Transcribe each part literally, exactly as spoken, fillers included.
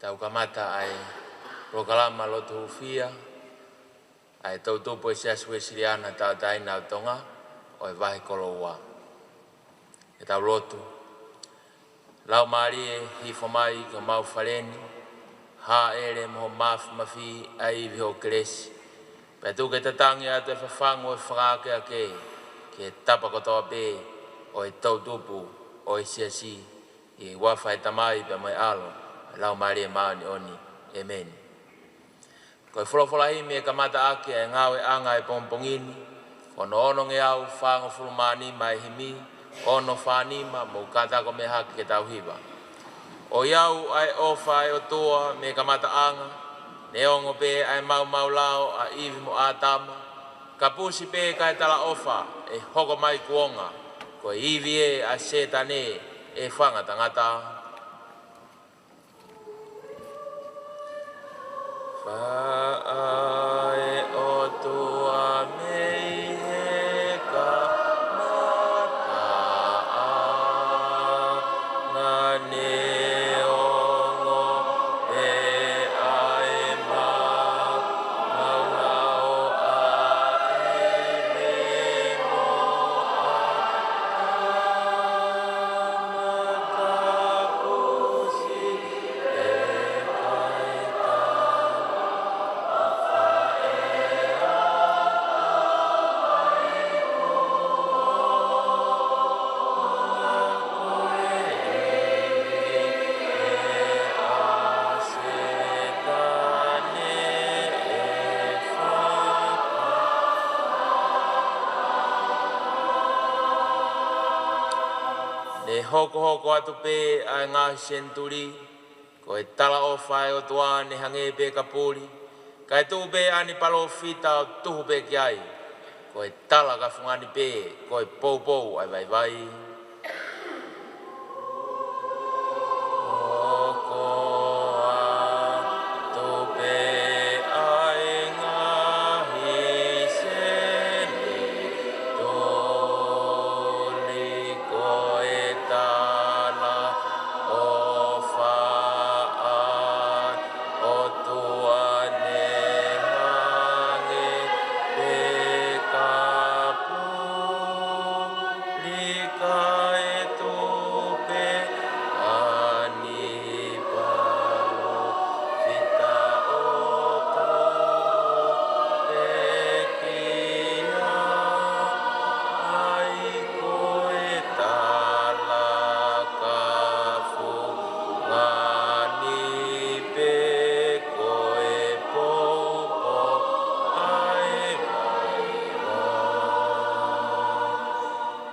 Tau kamata ʻa e polokalama lotu hūfia ʻa e toʻutupu ʻo e Siasi Uēsiliana Tauʻatāina ʻo Tonga ʻo e Vahe Koloua. Ke tau lotu. Laumālie, hifo mai ki homau fale ni, hāʻele mo ho māfimafi ʻa e ivi ʻo e kelesi, pea tuku ke tatangi atu e fafangu ʻo e fakaakeake ki he tapa kotoa pē ʻo e toʻutupu ʻo e Siasi, ʻi he huafa ʻo e Tamai pea mo e ʻAlo, Laumālie Māʻoniʻoni. ʻĒmeni. Ko e folofola himi ʻe kamata ʻaki ʻa e ngāueʻanga ʻo e pongipongi ni, ko hono onongeau fāngofulu mā nima ʻa e himi, ono fā nima, mou kātaki ʻo meʻa hake ke tau hiva. ʻOiauē ʻa e ʻofa ʻa e ʻOtua mei he kamataʻanga, neongo pē ʻa e maumau lao ʻa ʻIvi mo ʻĀtama, kapusi pē kae talaʻofa ʻe hoko mai kuonga, ko e ivi ē ʻa Sētane ʻe fanga tangata. Fai ʻOtua mei he kamataʻanga, neongo pē ʻa e maumau lao ʻa ʻIvi mo ʻĀtama, kapusi Ne hokohoko atu pē ʻa e ngaahi senituli, ko e talaʻofa ʻa e ʻOtua ne hangē pē ka puli, kae tuʻu pē ʻa e kau palōfita ʻo tuhu pē ki ai, ko e tala ka fungani pē, ko e poupou ʻa e vaivai. Hoko atu pē ʻa e ngaahi senituli, ko e talaʻofa ʻa e ʻOtua ne hangē pē ka puli, kae tuʻu pē ʻa e kau palōfita ʻo tuhu pē ki ai, ko e tala ka fungani pē, ko e poupou ʻa e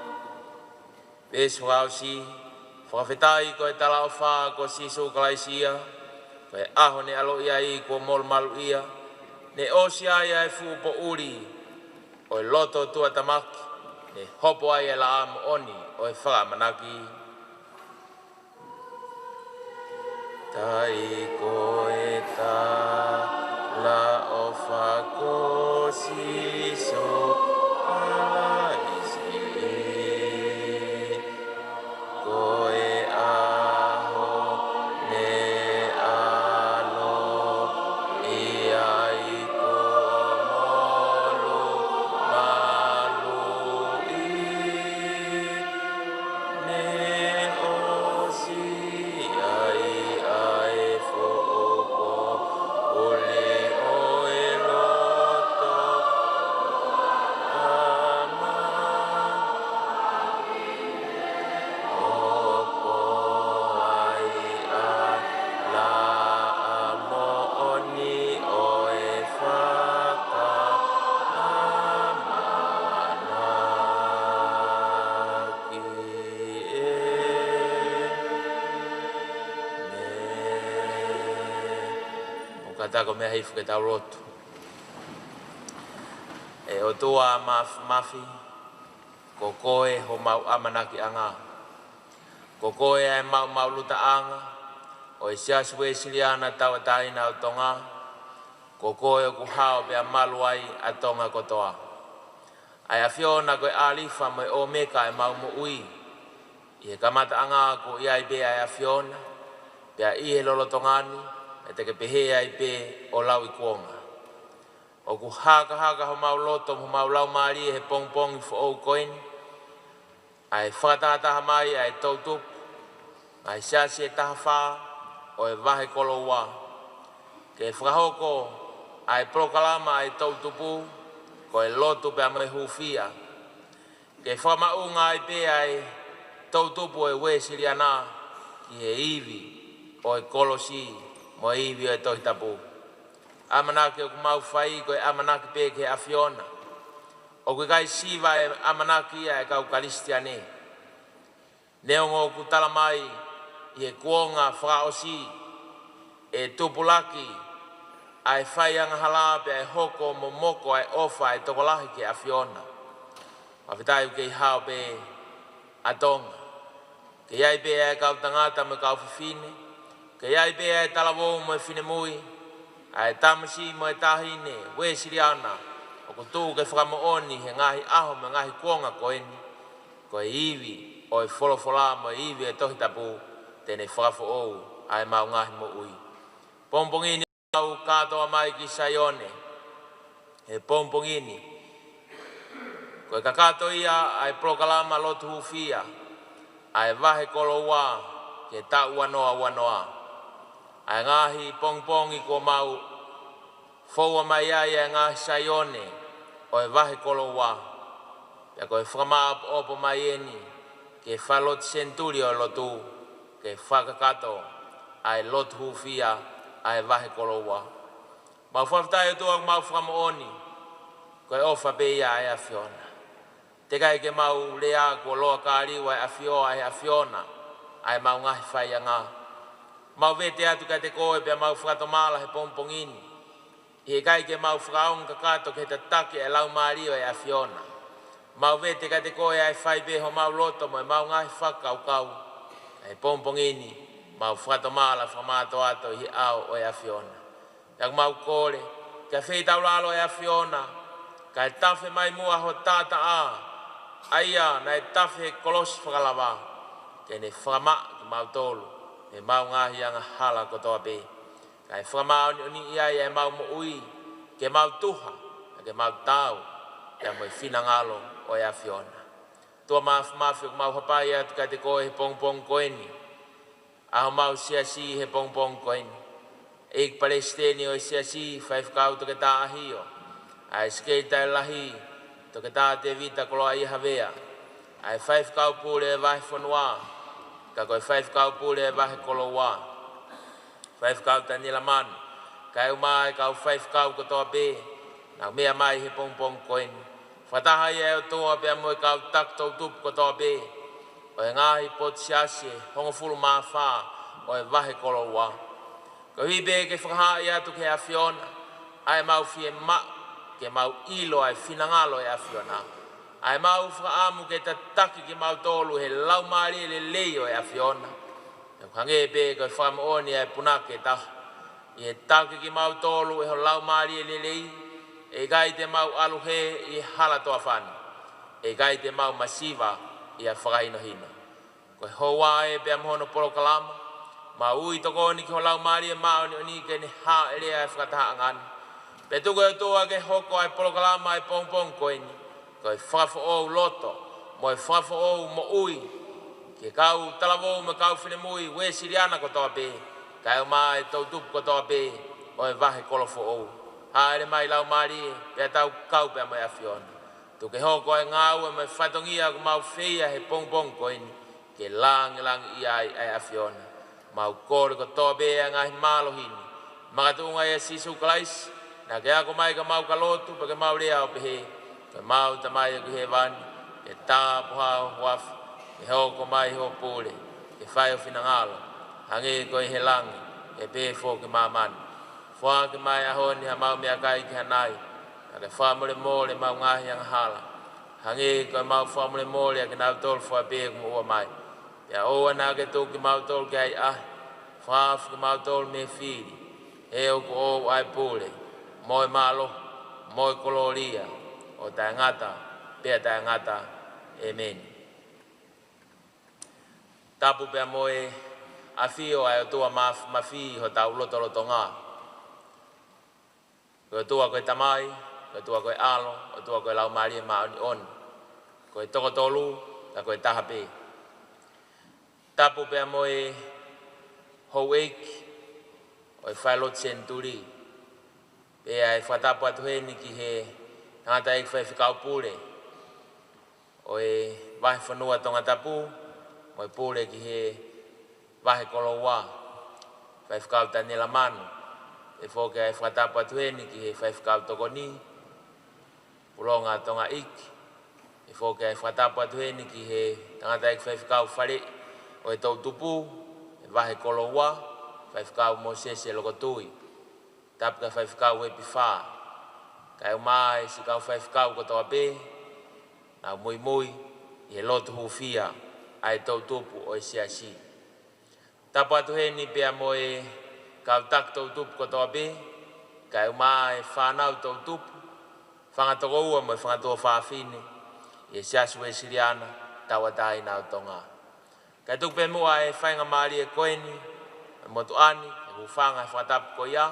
vaivai. Veesi fakaʻosi. Fakafetaʻi ko e talaʻofa ko Sīsū Kalaisi ia, ko e ʻaho ne ʻaloʻi ai kuo molumaluʻia, ne ʻosi ai ʻa e fuʻu poʻuli ʻo e loto tuʻatamaki, ne hopo ai e laʻā moʻoni ʻo e fakaʻamanaki. Tali ko e talaʻofa ko Sīsū Kalaisi, ko e ʻaho ne ʻaloʻi ai kuo molumaluʻi, ne ʻosi ai ʻa e fuʻu poʻuli ʻo e loto ʻa ma Hopo ai ʻa e laʻā moʻoni ʻo e fakaʻamanaki. ʻĒmeni. Mou kātaki ʻo meʻa hifo ke tau lotu. ʻE ʻOtua Māfimafi, ko koe homau ʻamanakiʻanga. Ko koe ʻa e maʻumaʻulutaʻanga ʻo e Siasi Uēsiliana Tauʻatāina ʻo Tonga. Ko koe ʻoku hao pea malu ai ʻa Tonga kotoa. ʻA e ʻAfiona ko e ʻAlifa mo e ʻOmeka ʻemau moʻui. ʻI he kamataʻanga kuo ʻi ai pē ʻa e ʻAfiona, pea ʻi he lolotonga ni, Te ke pehē ai pē ʻo lauikuonga. ʻOku hakahaka homau loto mo homau laumālie he pongipongi foʻou ko eni ʻa e fakatahataha mai ʻa e toʻutupu ʻa e Siasi ʻe taha fā ʻo e Vahe Koloua, ke fakahoko ʻa e polokalama ʻa e toʻutupu ko e lotu pea mo e hūfia, ke fakamaʻunga ai pē ʻa e toʻutupu ʻo e Uēsiliana ki he ivi ʻo e kolosi mo e ivi ʻo e Tohi Tapu. ʻAmanaki ʻoku mau fai ko e ʻamanaki pē ki he ʻAfiona. ʻOku ʻikai siva e ʻamanaki ia ʻa e kau Kalisitiane. Neongo ʻoku tala mai ʻi he kuonga fakaʻosi ʻe tupulaki ʻa e fai angahala pea ʻe hoko momoko ʻa e ʻofa ʻa e tokolahi ki he ʻAfiona. Fakafetaʻi ʻoku kei hao pē ʻa Tonga. Kei ʻi ai pē ʻa e kau tangata mo e kau fefine. Kei ʻi ai pē ʻa e talavou mo e finemui, ʻa e tamasiʻi mo e taʻahine Uēsiliana ʻoku tuʻu ke fakamoʻoni he ngaahi ʻaho mo e ngaahi kuonga ko eni, ko e ivi ʻo e folofola mo e ivi ʻo e Tohi Tapu te ne fakafoʻou ʻa ʻemau ngaahi moʻui. Pongipongi ni mau kātoa mai ki Saione he pongipongi ni. Ko e kakato ia ʻa e polokalama lotu hūfia ʻa e Vahe Koloua ki he taʻu ua noa ua noa. ʻA e ngaahi pongipongi kuo mau foua mai ai ʻa e ngaahi Saione ʻo e Vahe Koloua. Pea ko e fakamāopoopo mai eni ki he falelotu senituli ʻo e lotu, ke fakakakato ʻa e lotu hūfia ʻa e Vahe Koloua. Mau fakafetaʻi ʻOtua ʻoku mau fakamoʻoni ko e ʻofa pē ia ʻa e ʻAfiona. Teʻeki ai ke mau lea kuo loa ka liu ʻa e ʻafio ʻa e ʻAfiona ʻa ʻemau ngaahi faianga. Mau vete atu kiate koe pea mau fakatomala he pongipongi ni. ʻIkai ke mau fakaongo kakato ki he tataki ʻa e Laumālie ʻo e ʻAfiona. Mau vete kiate koe ʻa e fai pē homau loto mo ʻemau ngaahi fakakaukau. He pongipongi ni mau fakatomala fakamātoato ʻi he ʻao ʻo e ʻAfiona. Pea ʻoku mau kole ke feitaulalo ʻa e ʻAfiona, kae tafe mai muʻa ho taʻataʻa, ʻa ia naʻe tafe he kolosi fakalava, ke ne fakamaʻa kimautolu mei heʻemau ngaahi angahala kotoa pē. Kae fakamāʻoniʻoniʻi ai ʻemau moʻui, ke mau tuha, ke mau taau pea mo e finangalo ʻo e ʻAfiona. ʻOtua Māfimafi, ʻoku mau hapai atu kiate koe he pongipongi ko eni ʻa homau siasi he pongipongi ko eni. ʻEiki Palesiteni ʻo e Siasi, Faifekau Toketā ʻAhio, ʻa e Sekelitali Lahi, Toketā Tēvita Koloaʻia Havea, ʻa e Faifekau Pule ʻo e Vahefonua, ka ko e Faifekau Pule ʻo e Vahe Koloua, Faifekau Taniela Manu, kae ʻumaʻā e kau faifekau kotoa pē naʻa nau meʻa mai he pongipongi ko eni. Fakataha ia ʻe ʻOtua pea mo e kau taki toʻutupu kotoa pē ʻo e ngaahi potu siasi ʻe hongofulu mā fā ʻo e Vahe Koloua. Koeʻuhi pē ke fakahaaʻi atu ki he ʻAfiona ʻa ʻemau fiemaʻu ke mau ʻilo ʻa e finangalo ʻo e ʻAfiona, ʻa ʻemau fakaʻamu ke tataki kimautolu he Laumālie lelei ʻo e ʻAfiona. Pea ʻoku hangē pē ko e fakamoʻoni ʻa e punake ʻe taha, ʻi he taki kimautolu ʻe ho Laumālie lelei, ʻe ʻikai te mau ʻalu hē ʻi he hala toafani, ʻe ʻikai te mau masiva ʻi ha fakahinohino. Ko e houa ē pea mo hono polokalama, mau ui tokoni ki ho Laumālie Māʻoniʻoni ke ne hāʻele ʻa e fakatahaʻanga ni. Pea tuku ʻe ʻOtua ke hoko ʻa e polokalama ʻa e pongipongi ko eni ko e fakafoʻou loto mo e fakafoʻou moʻui ki he kau talavou mo e kau finemui Uēsiliana kotoa pē, kae ʻumaʻā e toʻutupu kotoa pē ʻo e Vahe Kolofoʻou. Hāʻele mai Laumālie, pea tau kau pea mo e ʻAfiona. Tuku ke hoko ʻa e ngāue mo e fatongia ʻoku mau feia he pongipongi ko eni ke lāngilangiʻia ai ʻa e ʻAfiona. Mau kole kotoa pē ʻa e ngaahi mālohi ni, makatuʻunga ʻia Sīsū Kalaisi, naʻa ke ako mai ka mau ka lotu, pea ke mau lea ʻo pehē: Ko ʻemau Tamai ʻoku ʻi hēvani, ke tāpuhā ho huafa, ke hoko mai hoʻo pule, ke fai ho finangalo, hangē ko ia ʻi he langi, ke pehē foki ʻi māmani. Foaki mai he ʻaho ni haʻamau meʻakai ki hanai, pea ke fakamolemole ʻemau ngaahi angahala, hangē ko ʻemau fakamolemole ʻa kinautolu fua pē ʻoku moʻua mai. Pea ʻoua naʻa ke tuku kimautolu ki he ʻahiʻahi, fakahaofi kimautolu mei he fili, he ʻoku ʻoʻou ʻa e pule, mo e mālohi, mo e kolōlia, ʻo taʻengata pea taʻengata. ʻĒmeni. Tapu pea mo e ʻAfio ʻa e ʻOtua Maf-, Mafi ʻi hotau lotolotonga. Ko e ʻOtua ko e Tamai, ko e ʻOtua ko e ʻAlo, ʻOtua ko e Laumālie Māʻoniʻoni. Ko e toko tolu, ka ko e taha pē. Tapu pea mo e houʻeiki ʻo e Falelotu Senituli. Pea ʻe fakatapu atu heni ki he tangataʻeiki faifekau pule ʻo e Vahefonua Tongatapu, mo e pule ki he Vahekoloua, Faifekau Taniela Manu. ʻE foki ʻa e fakatapu atu heni ki he faifekau tokoni, Pulonga Tonga Iiki. ʻE foki ʻa e fakatapu atu heni ki he tangataʻeiki faifekau faleʻi ʻo e toʻutupu, ʻe Vahekoloua, Faifekau Mōsese Lokotui. Tapu ki he faifekau ʻe fā. Kae ʻumaʻā e siʻi kau faifekau kotoa pē, naʻa nau muimui ʻi he lotu hūfia ʻa e toʻutupu ʻo e siasi. Tapu atu heni pea mo e kau taki toʻutupu kotoa pē, kae ʻumaʻā e fānau toʻutupu, fanga tokoua mo e fanga tuofāfine, ʻi he Siasi Uēsiliana Tauʻatāina ʻo Tonga. Kae tuku pē muʻa e faingamālie ko eni, e motuʻa ni, e hūfanga he fakatapu ko ia,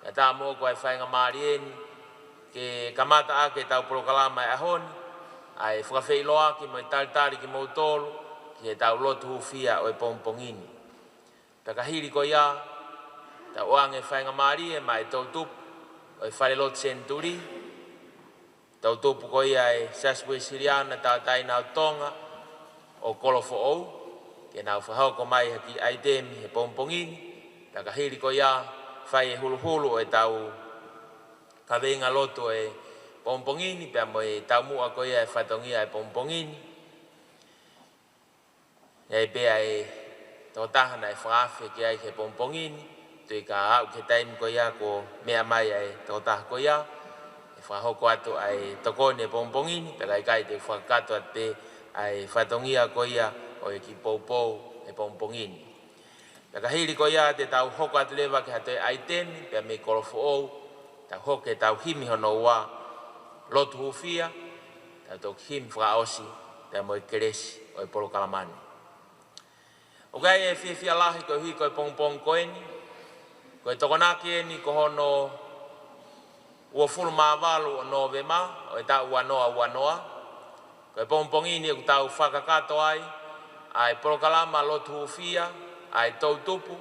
kae ʻatā moʻoku ʻa e faingamālie ni, ke kamata ʻaki ʻetau polokalama ʻo e ʻaho ni, ʻa e fakafeʻiloaki mo e talitali kimoutolu, ki heʻetau lotu hūfia ʻo e pongipongi ni. Pea ka hili ko ia, tau ʻoange faingamālie maʻa e toʻutupu ʻo e Falelotu Senituli, toʻutupu ko ia ʻo e Siasi Uēsiliana Tauʻatāina ʻo Tonga ʻo Kolofoʻou, ke nau fakahoko mai ha kiʻi ʻaitemi he pongipongi ni, pea ka hili ko ia, fai e huluhulu ʻo ʻetau kaveinga lotu ʻo e pongipongi ni, pea mo e taumuʻa ko ia e fatongia ʻo e pongipongi ni. ʻE ʻi ai pē ʻa e tokotaha naʻe fakaafe ki ai he pongipongi ni, tui ka aʻu ki he taimi ko ia kuo meʻa mai ʻa e tokotaha ko ia, ʻe fakahoko atu ʻa e tokoni he pongipongi ni, pea ka ʻikai te u fakakakato atu pē ʻa e fatongia ko ia ʻo e kiʻi poupou he pongipongi ni. Pea ka hili ko ia te tau hoko atu leva ki ha toe ʻaitemi, pea mei Kolofoʻou, tau hoko ki heʻetau himi hono ua, lotu hūfia, tau toki himi fakaʻosi, pea mo e kelesi ʻo e polokalama ni. ʻOku ʻi ai e fiefia lahi koeʻuhi ko e pongipongi ko eni, ko e Tokonaki eni ko hono uofulu mā valu ʻo Nōvema, ʻo e taʻu ua noa ua noa. Ko e pongipongi ni ʻoku tau fakakakato ai ʻa e polokalama lotu hūfia ʻa e toʻutupu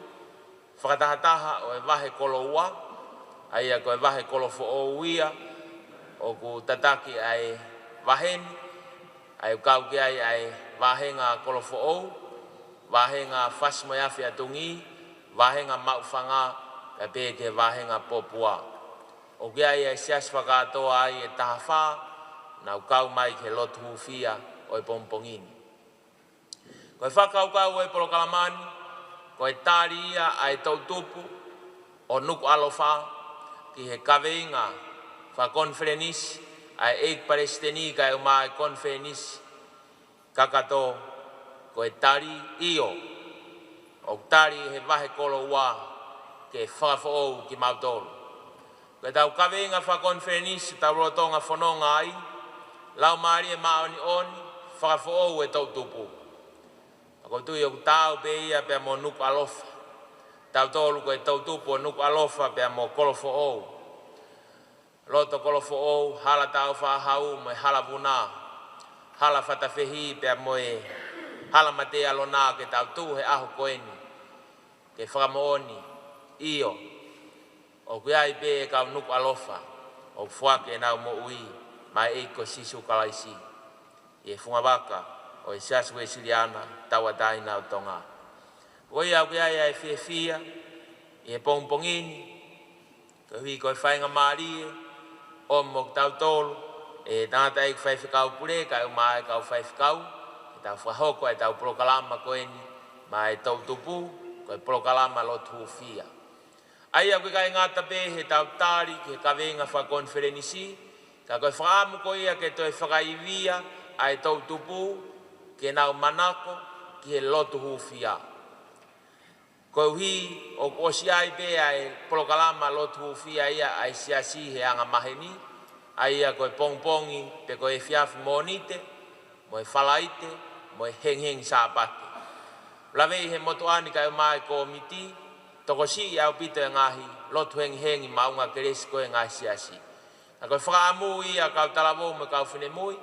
fakatahataha ʻo e Vahekoloua, ʻa ia ko e Vahekolofoʻou ia, ʻoku tataki ʻa e vahe ni, ʻa ia ʻoku kau ki ai ʻa e vāhenga Kolofoʻou, vāhenga Fasi mo e Afi ʻa Tungi, vāhenga Maʻufanga, pea pehē ki he vāhenga Popua. ʻOku ʻi ai ʻa e siasi fakakātoa ai ʻe taha fā, naʻa nau kau mai ki he lotu hūfia ʻo e pongipongi ni. Ko e fakakaukau ʻo e polokalama ni, ko e tali ia ʻa e toʻutupu ʻo Nukuʻalofa ki he kaveinga fakakonifelenisi ʻa e ʻEiki Palesiteni kae ʻumaʻā e konifelenisi kakato, ko e tali ʻio, ʻoku tali ʻe he Vahekoloua ke fakafoʻou kimautolu. Ko ʻetau kaveinga fakakonifelenisi ʻoku tau lolotonga fononga ai, Laumālie Māʻoniʻoni, fakafoʻou e toʻutupu. ʻOku ou tui ʻoku taau pē ia pea mo Nukuʻalofa. Tautolu ko e toʻutupu ʻo Nukuʻalofa pea mo Kolofoʻou. Loto Kolofoʻou, Hala Tāufaʻāhau mo e Hala Vuna, Hala Fatafehi pea mo e Hala Matealona ke tau tuʻu he ʻaho ko eni, ke fakamoʻoni, ʻio, ʻoku ʻi ai pē e kau Nukuʻalofa ʻoku foaki ʻenau moʻui maʻa e ʻEiki ko Sīsū Kalaisi ʻi he fungavaka ʻo e Siasi Uēsiliana Tauʻatāina ʻo Tonga. Ko ia ʻoku ʻi ai ʻa e fiefia ʻi he pongipongi ni, koeʻuhi ko e faingamālie ʻo mo kitautolu, e tangataʻeiki faifekau pule kae ʻumaʻā e kau faifekau, ke tau fakahoko ʻetau polokalama ko eni maʻa e toʻutupu, ko e polokalama lotu hūfia. ʻA ia ʻoku ʻikai ngata pē heʻetau tali ki he kaveinga fakakonifelenisi, ka ko e fakaʻamu ko ia ke toe fakaivia ʻa e toʻutupu ke nau manako ki he lotu hūfia. Koeʻuhi ʻoku ʻosi ʻi ai pē ʻa e polokalama lotu hūfia ia ʻa e siasi he anga maheni, ʻa ia ko e pongipongi pe ko e efiafi Mōnite, mo e Falaite, mo e hengihengi Sāpate. Lave ʻi he motuʻa ni kae ʻumaʻā e kōmiti, tokosiʻi ʻaupito e ngaahi lotu hengihengi maʻunga kelesi ko ē ʻa e ngaahi siasi. Ka ko e fakaʻamu ia kau talavou mo e kau finemui,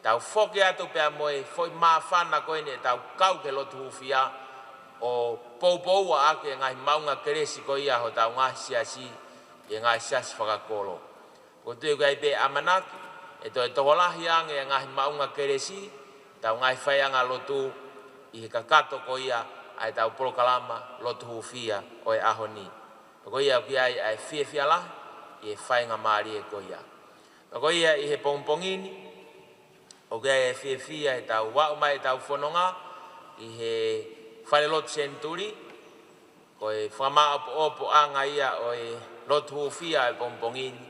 tau foki atu pea mo e foʻi māfana ko eni ʻetau kau ki he lotu hūfia ʻo poupouʻaki e ngaahi maʻunga kelesi ko ia hotau ngaahi siasi, ʻi he ngaahi siasi fakakolo. ʻOku ou tui ʻoku ʻi ai pē ʻamanaki ʻe toe tokolahi ange e ngaahi maʻunga kelesi, ʻetau ngaahi faiʻanga lotu ʻi he kakato ko ia ʻa ʻetau polokalama lotu hūfia ʻo e ʻaho ni. Pea ko ia ʻoku ʻi ai ʻa e fiefia lahi ʻi he faingamālie ko ia. Pea ko ia ʻi he pongipongi ni, ʻoku ʻi ai e fiefia ʻetau aʻu mai ʻetau fononga ʻi he fale lotu Senituli, ko e fakamāʻopoʻopoʻanga ia ʻo e lotu hūfia ʻo e pongipongi ni,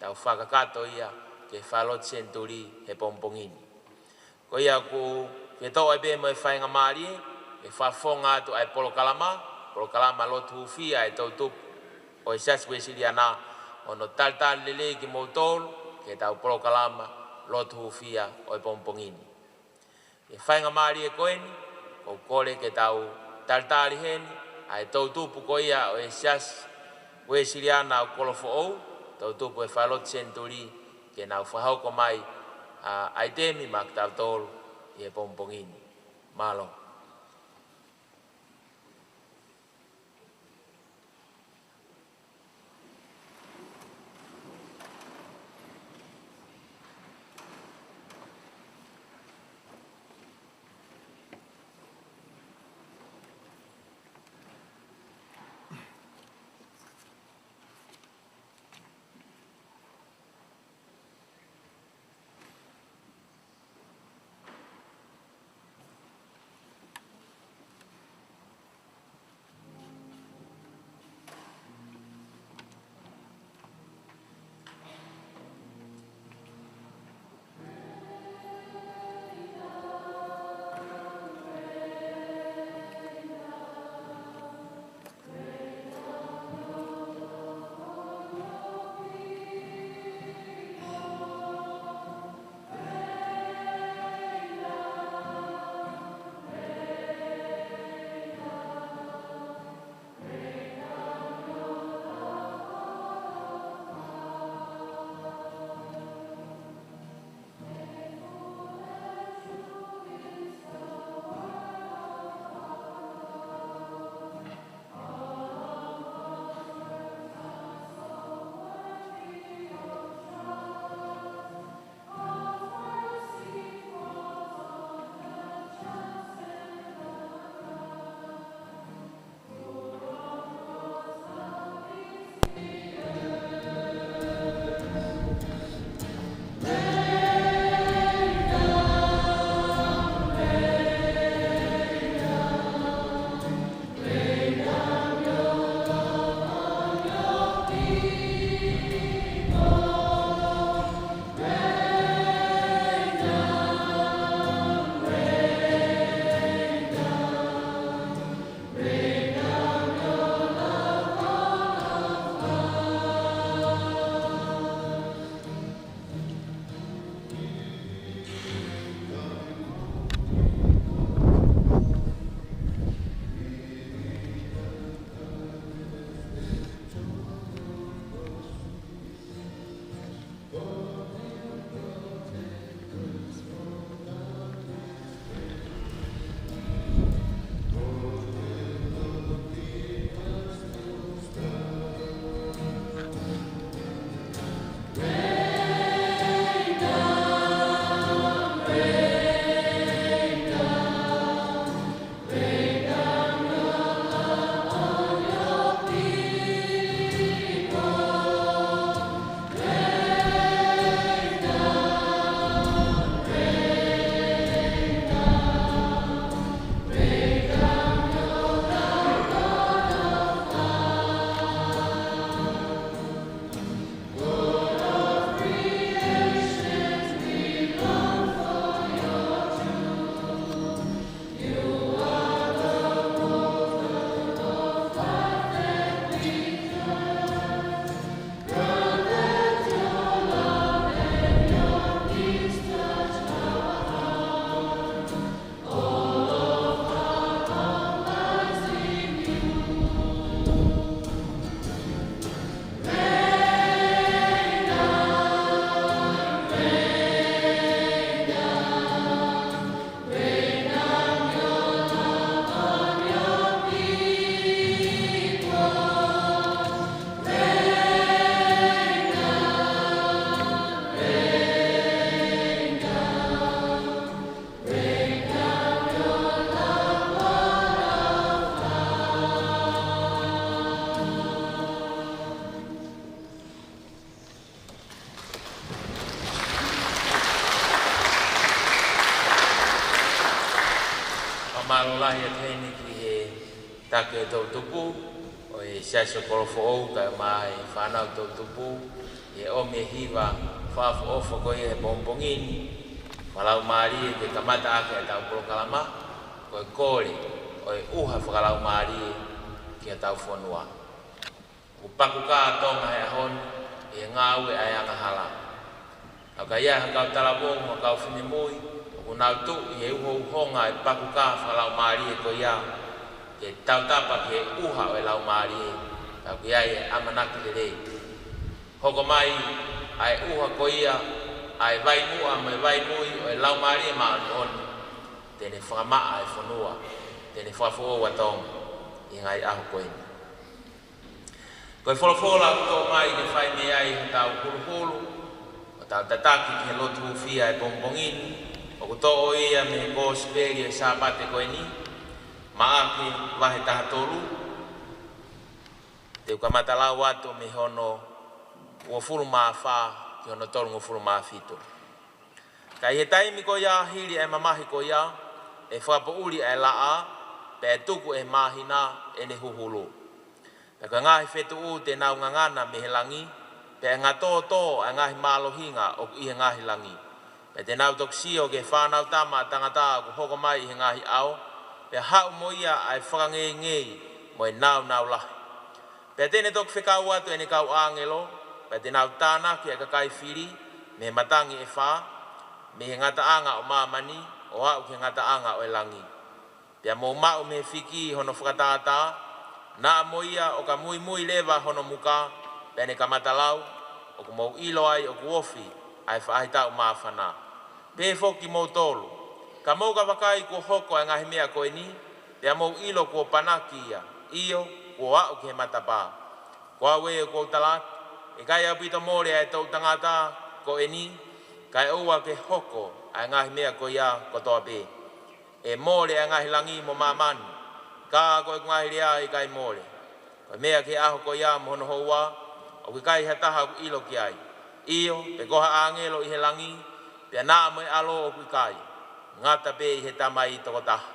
tau fakakakato ia ki he fale lotu Senituli he pongipongi ni. Ko ia ʻoku fie toʻo ai pē mo e faingamālie, ke fakafofonga atu ʻa e polokalama, polokalama lotu hūfia ʻa e toʻutupu ʻo e Siasi Uēsiliana, ʻo hono talitali lelei kimoutolu, ki heʻetau polokalama lotu hūfia ʻo e pongipongi ni. ʻI he faingamālie ko eni, ʻoku ou kole ke tau talitali heni ʻa e toʻutupu ko ia ʻo e Siasi Uēsiliana ʻo Kolofoʻou, toʻutupu e fale lotu Senituli, ke nau fakahoko mai ʻa e ʻaitemi maʻa kitautolu ʻi he pongipongi ni. Mālō. Mālō lahi atu heni ki he taki ʻo e toʻutupu ʻo e Siasi ʻo Kolofoʻou, kae ʻumaʻā e fānau toʻutupu, ʻi he ʻomi e hiva fakaʻofoʻofa ko ia he pongipongi ni fakalaumālie ke kamata ʻaki ʻetau polokalama, ko e kole ʻo e ʻuha fakalaumālie ki hotau fonua. ʻOku pakukā Tonga he ʻaho ni ʻi he ngāue ʻa e angahala. ʻOku ʻi ai ha kau talavou mo ha kau finemui ʻoku nau tuʻu ʻi he uhouhonga e pakukā fakalaumālie ko ia ke tautapa ki he ʻuha ʻo e Laumālie, ka ʻoku ʻi ai e ʻamanaki lelei. Hoko mai ʻa e ʻuha ko ia, ʻa e vai muʻa mo e vai mui ʻo e Laumālie Māʻoniʻoni, te ne fakamaʻa e fonua, te ne fakafoʻou ʻa Tonga ʻi he ngaahi ʻaho ko eni. Ko e folofola ʻoku toʻo mai ke fai mei ai hotau huluhulu, hotau tataki ki he lotu hūfia he pongipongi ni, ʻoku toʻo ia mei he Kosipeli ʻo e Sāpate ko eni, Maʻake vahe taha tolu, te u kamata lau atu mei hono uofulu mā fā ki hono tolungofulu mā fitu. Ka ʻi he taimi ko ia hili ʻa e mamahi ko ia, ʻe fakapoʻuli ʻa e laʻā, pea ʻe tuku ʻe he māhina ʻene huhulu. Pea ko e ngaahi fetuʻu te nau ngangana mei he langi, pea ʻe ngatōtō ʻa e ngaahi mālohinga ʻoku ʻi he ngaahi langi. Pea te nau toki sio ki he Fānautama ʻa Tangata ʻoku hoko mai ʻi he ngaahi ʻao, pea haʻu mo ia ʻa e fakangeingei mo e nāunau lahi. Pea te ne toki fekau atu ʻene kau ʻāngelo, pea te nau tānaki ʻa e kakai fili mei he matangi ʻe fā, mei he ngataʻanga ʻo māmani ʻo aʻu ki he ngataʻanga ʻo e langi. Pea mou maʻu mei he fiki hono fakatātā, naʻa mo ia ʻo ka muimui leva hono muka, pea ne kamata lau, ʻoku mou ʻilo ai ʻoku ofi ʻa e faʻahitaʻu māfana. Pehē foki kimoutolu, ka mou ka vakai kuo hoko ʻa e ngaahi meʻa ko eni, pea mou ʻilo kuo panaki ia, ʻio, kuo aʻu ki he matapā. Ko au ē ʻoku ou talaatu, ʻe ʻikai ʻaupito mole ʻa e toʻu tangata ko eni, kae ʻoua ke hoko ʻa e ngaahi meʻa ko ia kotoa pē. ʻE mole ʻa e ngaahi langi mo māmani, ka ko ʻeku ngaahi lea ʻe ʻikai mole. Ko e meʻa ki he ʻaho ko ia mo hono houa, ʻoku ʻikai ha taha ʻoku ʻilo ki ai. ʻIo, pe ko ha ʻāngelo ʻi he langi, pea naʻa mo e ʻAlo ʻoku ʻikai, ngata pē ʻi he Tamai tokotaha.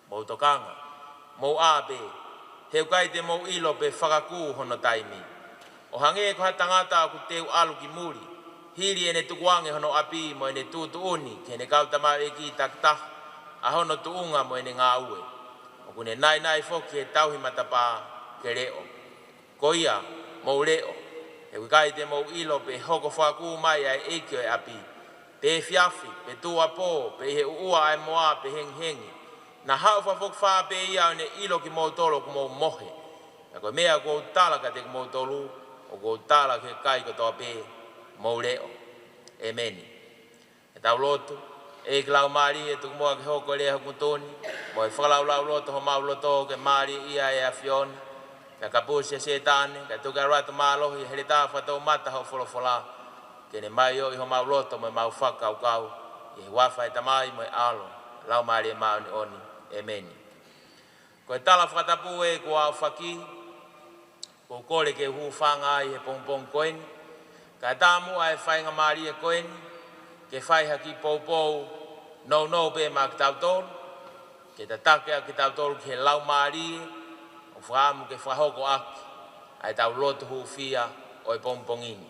Mou tokanga, mou ʻā pē, he ʻoku ʻikai te mou ʻilo pe fakakū hono taimi. ʻO hangē ko ha tangata ʻoku teu ʻalu ki muli, hili ʻene tukuange hono ʻapi mo ʻene tuʻutuʻuni ki heʻene kau tamaioʻeiki takitaha, ʻa hono tuʻunga mo ʻene ngāue. ʻOku ne naʻinaʻi foki he tauhi matapā ke leʻo. Ko ia, mou leʻo, he ʻoku ʻikai te mou ʻilo pe hoko fakakū mai ʻa e ʻeiki ʻo e ʻapi, pe efiafi, pe tuʻuapō, pe ʻi he ʻuʻua ʻa e moa, pe hengihengi. Naʻa haʻu fakafokifā pē ia ʻo ne ʻilo kimoutolu ʻoku mou mohe. Ka ko e meʻa ʻoku ou tala kiate kimoutolu, ʻoku ou tala ki he kakai kotoa pē, mou leʻo. ʻEmeni. ʻE tau lotu. ʻEiki Laumālie, tuku muʻa ke hoko e lea hoku tuʻutuʻuni, mo e fakalaulauloto homau loto ke mālieʻia ʻe he ʻAfiona. Pea kapusi ʻa Sētane, kae tuku ke ʻalu atu mālohi he heletā fakatoumata hoʻo folofola, ke ne maioʻi homau loto mo ʻemau fakakaukau, ʻi he huafa ʻo e Tamai mo e ʻAlo, Laumālie Māʻoniʻoni. ʻEmeni. Ko e tala fakatapu ē kuo aofaki, ʻoku ou kole ke u hūfanga ai he pongipongi ko eni, kae ʻatā muʻa e faingamālie ko eni, ke fai ha kiʻi poupou nounou pē maʻa kitautolu, ke tataki ʻa kitautolu ki he laumālie, ʻoku fakaʻamu ke fakahoko ʻaki ʻa ʻetau lotu hūfia ʻo e pongipongi ni.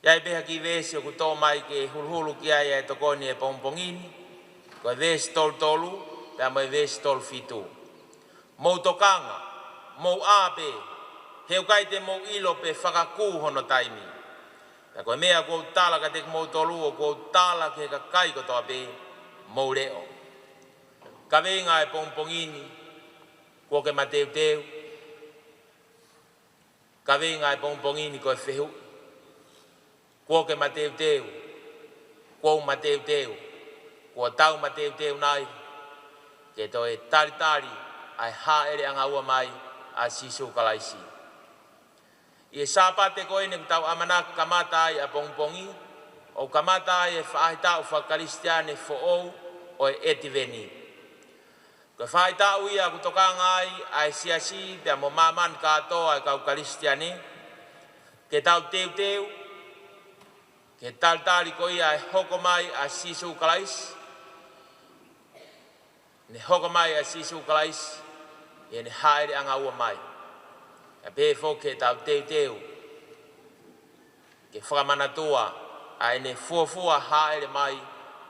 ʻI ai pē ha kiʻi veesi ʻoku toʻo mai ke huluhulu ki ai ʻa e tokoni ʻo e pongipongi ni, ko e veesi tolu tolu, pea mo e veesi tolu fitu. Mou tokanga, mou ʻā pē, he ʻoku ʻikai te mou ʻilo pe fakakū hono taimi. Pea ko e meʻa ʻoku ou tala kiate kimoutolu, ʻoku ou tala ki he kakai kotoa pē, mou leʻo. Kaveinga ʻo e pongipongi ni, kuo ke mateuteu. Kaveinga ʻo e pongipongi ni ko e fehuʻi. Kuo ke mateuteu, kuo u mateuteu, kuo tau mateuteu nai, ke toe talitali ʻa e hāʻele ʻanga ua mai ʻa Sīsū Kalaisi. ʻI he Sāpate ko eni ʻoku tau ʻamanaki kamata ai ʻa e pongipongi, ʻoku kamata ai e faʻahitaʻu fakakalisitiane foʻou ʻo e ʻEtiveni. Ko e faʻahitaʻu ia ʻoku tokanga ai ʻa e siasi pea mo māmani kātoa ʻa e kau Kalisitiane, ke tau teuteu, ke talitali ko ia ʻe hoko mai ʻa Sīsū Kalaisi, Ne hoko mai ʻa Sīsū Kalaisi ʻi heʻene hāʻeleʻanga ua mai. Ka pehē foki ke tau teuteu ke fakamanatua ʻa ʻene fuofua hāʻele mai ʻi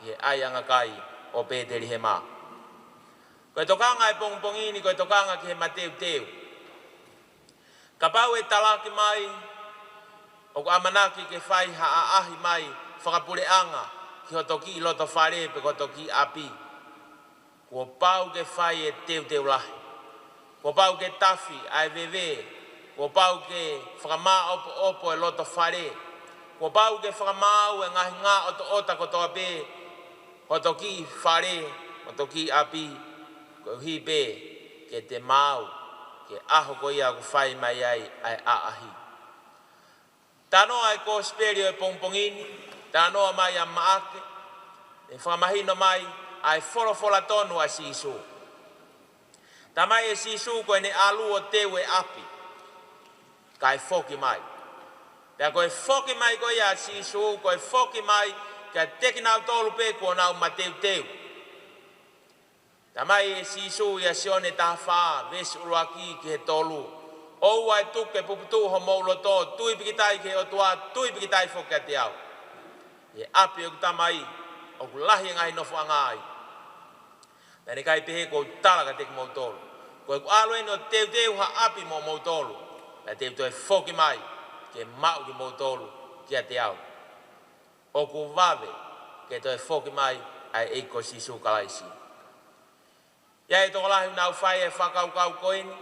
he ʻaiʻanga kai ʻo Pētelihema. Ko e tokanga ʻa e pongipongi ni, ko e tokanga ki he mateuteu. Kapau ʻe talaki mai, ʻoku ʻamanaki ke fai ha ʻaʻahi mai fakapuleʻanga ki hoto kiʻi loto fale pe ko hoto kiʻi ʻapi, kuo pau ke fai e teuteu lahi. Kuo pau ke tafi ʻa e veve. Kuo pau ke fakamāʻopoʻopo e loto fale. Kuo pau ke fakamaau e ngaahi ngaʻotoʻota kotoa pē hoto kiʻi fale, hoto kiʻi ʻapi, koeʻuhi pē ke te maau ki he ʻaho ko ia ʻoku fai mai ai ʻa e ʻaʻahi. Talanoa ʻa e kosipeli ʻo e pongipongi ni, talanoa mai ʻa Maʻake, ʻe fakamahino mai ʻa e folofola tonu ʻa Sīsū. Talamai ʻe Sīsū ko ʻene ʻalu ʻo teu e ʻapi, kae foki mai. Pea ko e foki mai ko ia ʻa Sīsū, ko e foki mai kiate kinautolu pē kuo nau mateuteu. Talamai ʻe Sīsū ʻia Sione taha fā, veesi ʻuluaki ki he tolu: ʻOua ʻe tuku ke puputuʻu homou loto, tui pikitai ki he ʻOtua, tui pikitai foki kiate au. ʻI he ʻapi ʻoku Tamai, ʻoku lahi e ngaahi nofoʻanga ai. Naʻa ne ʻikai pehē kuo u tala kiate kimoutolu. Ko ʻeku ʻalu eni ʻo teuteu ha ʻapi moʻomoutolu, pea te u toe foki mai ke maʻu kimoutolu kiate au. ʻOku vave ke toe foki mai ʻa e ʻEiki ko Sīsū Kalaisi. ʻI ai e tokolahi ʻoku nau fai e fakakaukau ko eni,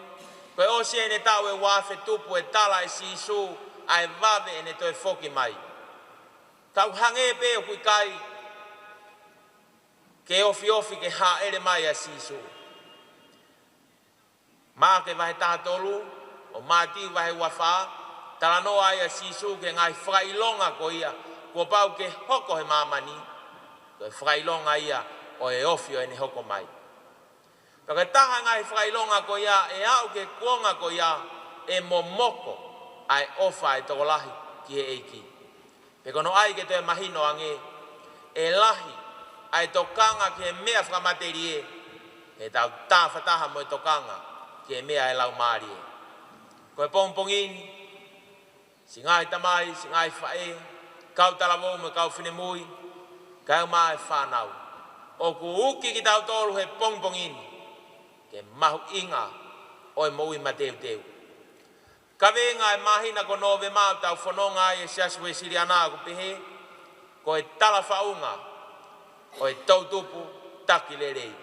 ko e ʻosi eni e taʻu ʻe ua afe tupu ʻe tala ʻe Sīsū ʻa e vave ʻene toe foki mai. Tau hangē pē ʻoku ʻikai ke ofiofi ke hāʻele mai ʻa Sīsū. Maʻake vahe taha tolu, ʻo Mātiu vahe ua fā, talanoa ai ʻa Sīsū ki he ngaahi fakaʻilonga ko ia kuo pau ke hoko he māmani, ko e fakaʻilonga ia ʻo e ofi ʻo ʻene hoko mai. Pea ko e taha e ngaahi fakaʻilonga ko ia ʻe aʻu ki he kuonga ko ia, ʻe momoko ʻa e ʻofa ʻa e tokolahi ki he ʻEiki. Pea ko hono ʻai ke toe mahino ange, ʻe lahi ʻa e tokanga ki he meʻa fakamatelie, he tau tāfataha mo e tokanga ki he meʻa ʻa e Laumālie. Ko e pongipongi ni, siʻi ngaahi tamai, siʻi ngaahi faʻē, kau talavou mo e kau finemui, kaeʻumaʻā e fānau, ʻoku uki kitautolu he pongipongi ni ki he mahuʻinga ʻo e moʻui mateuteu. Kaveinga e māhina ko Nōvema ʻoku tau fononga ai ʻi he Siasi Uēsiliana ʻoku pehē, ko e talafaʻunga ʻo e toʻutupu taki lelei.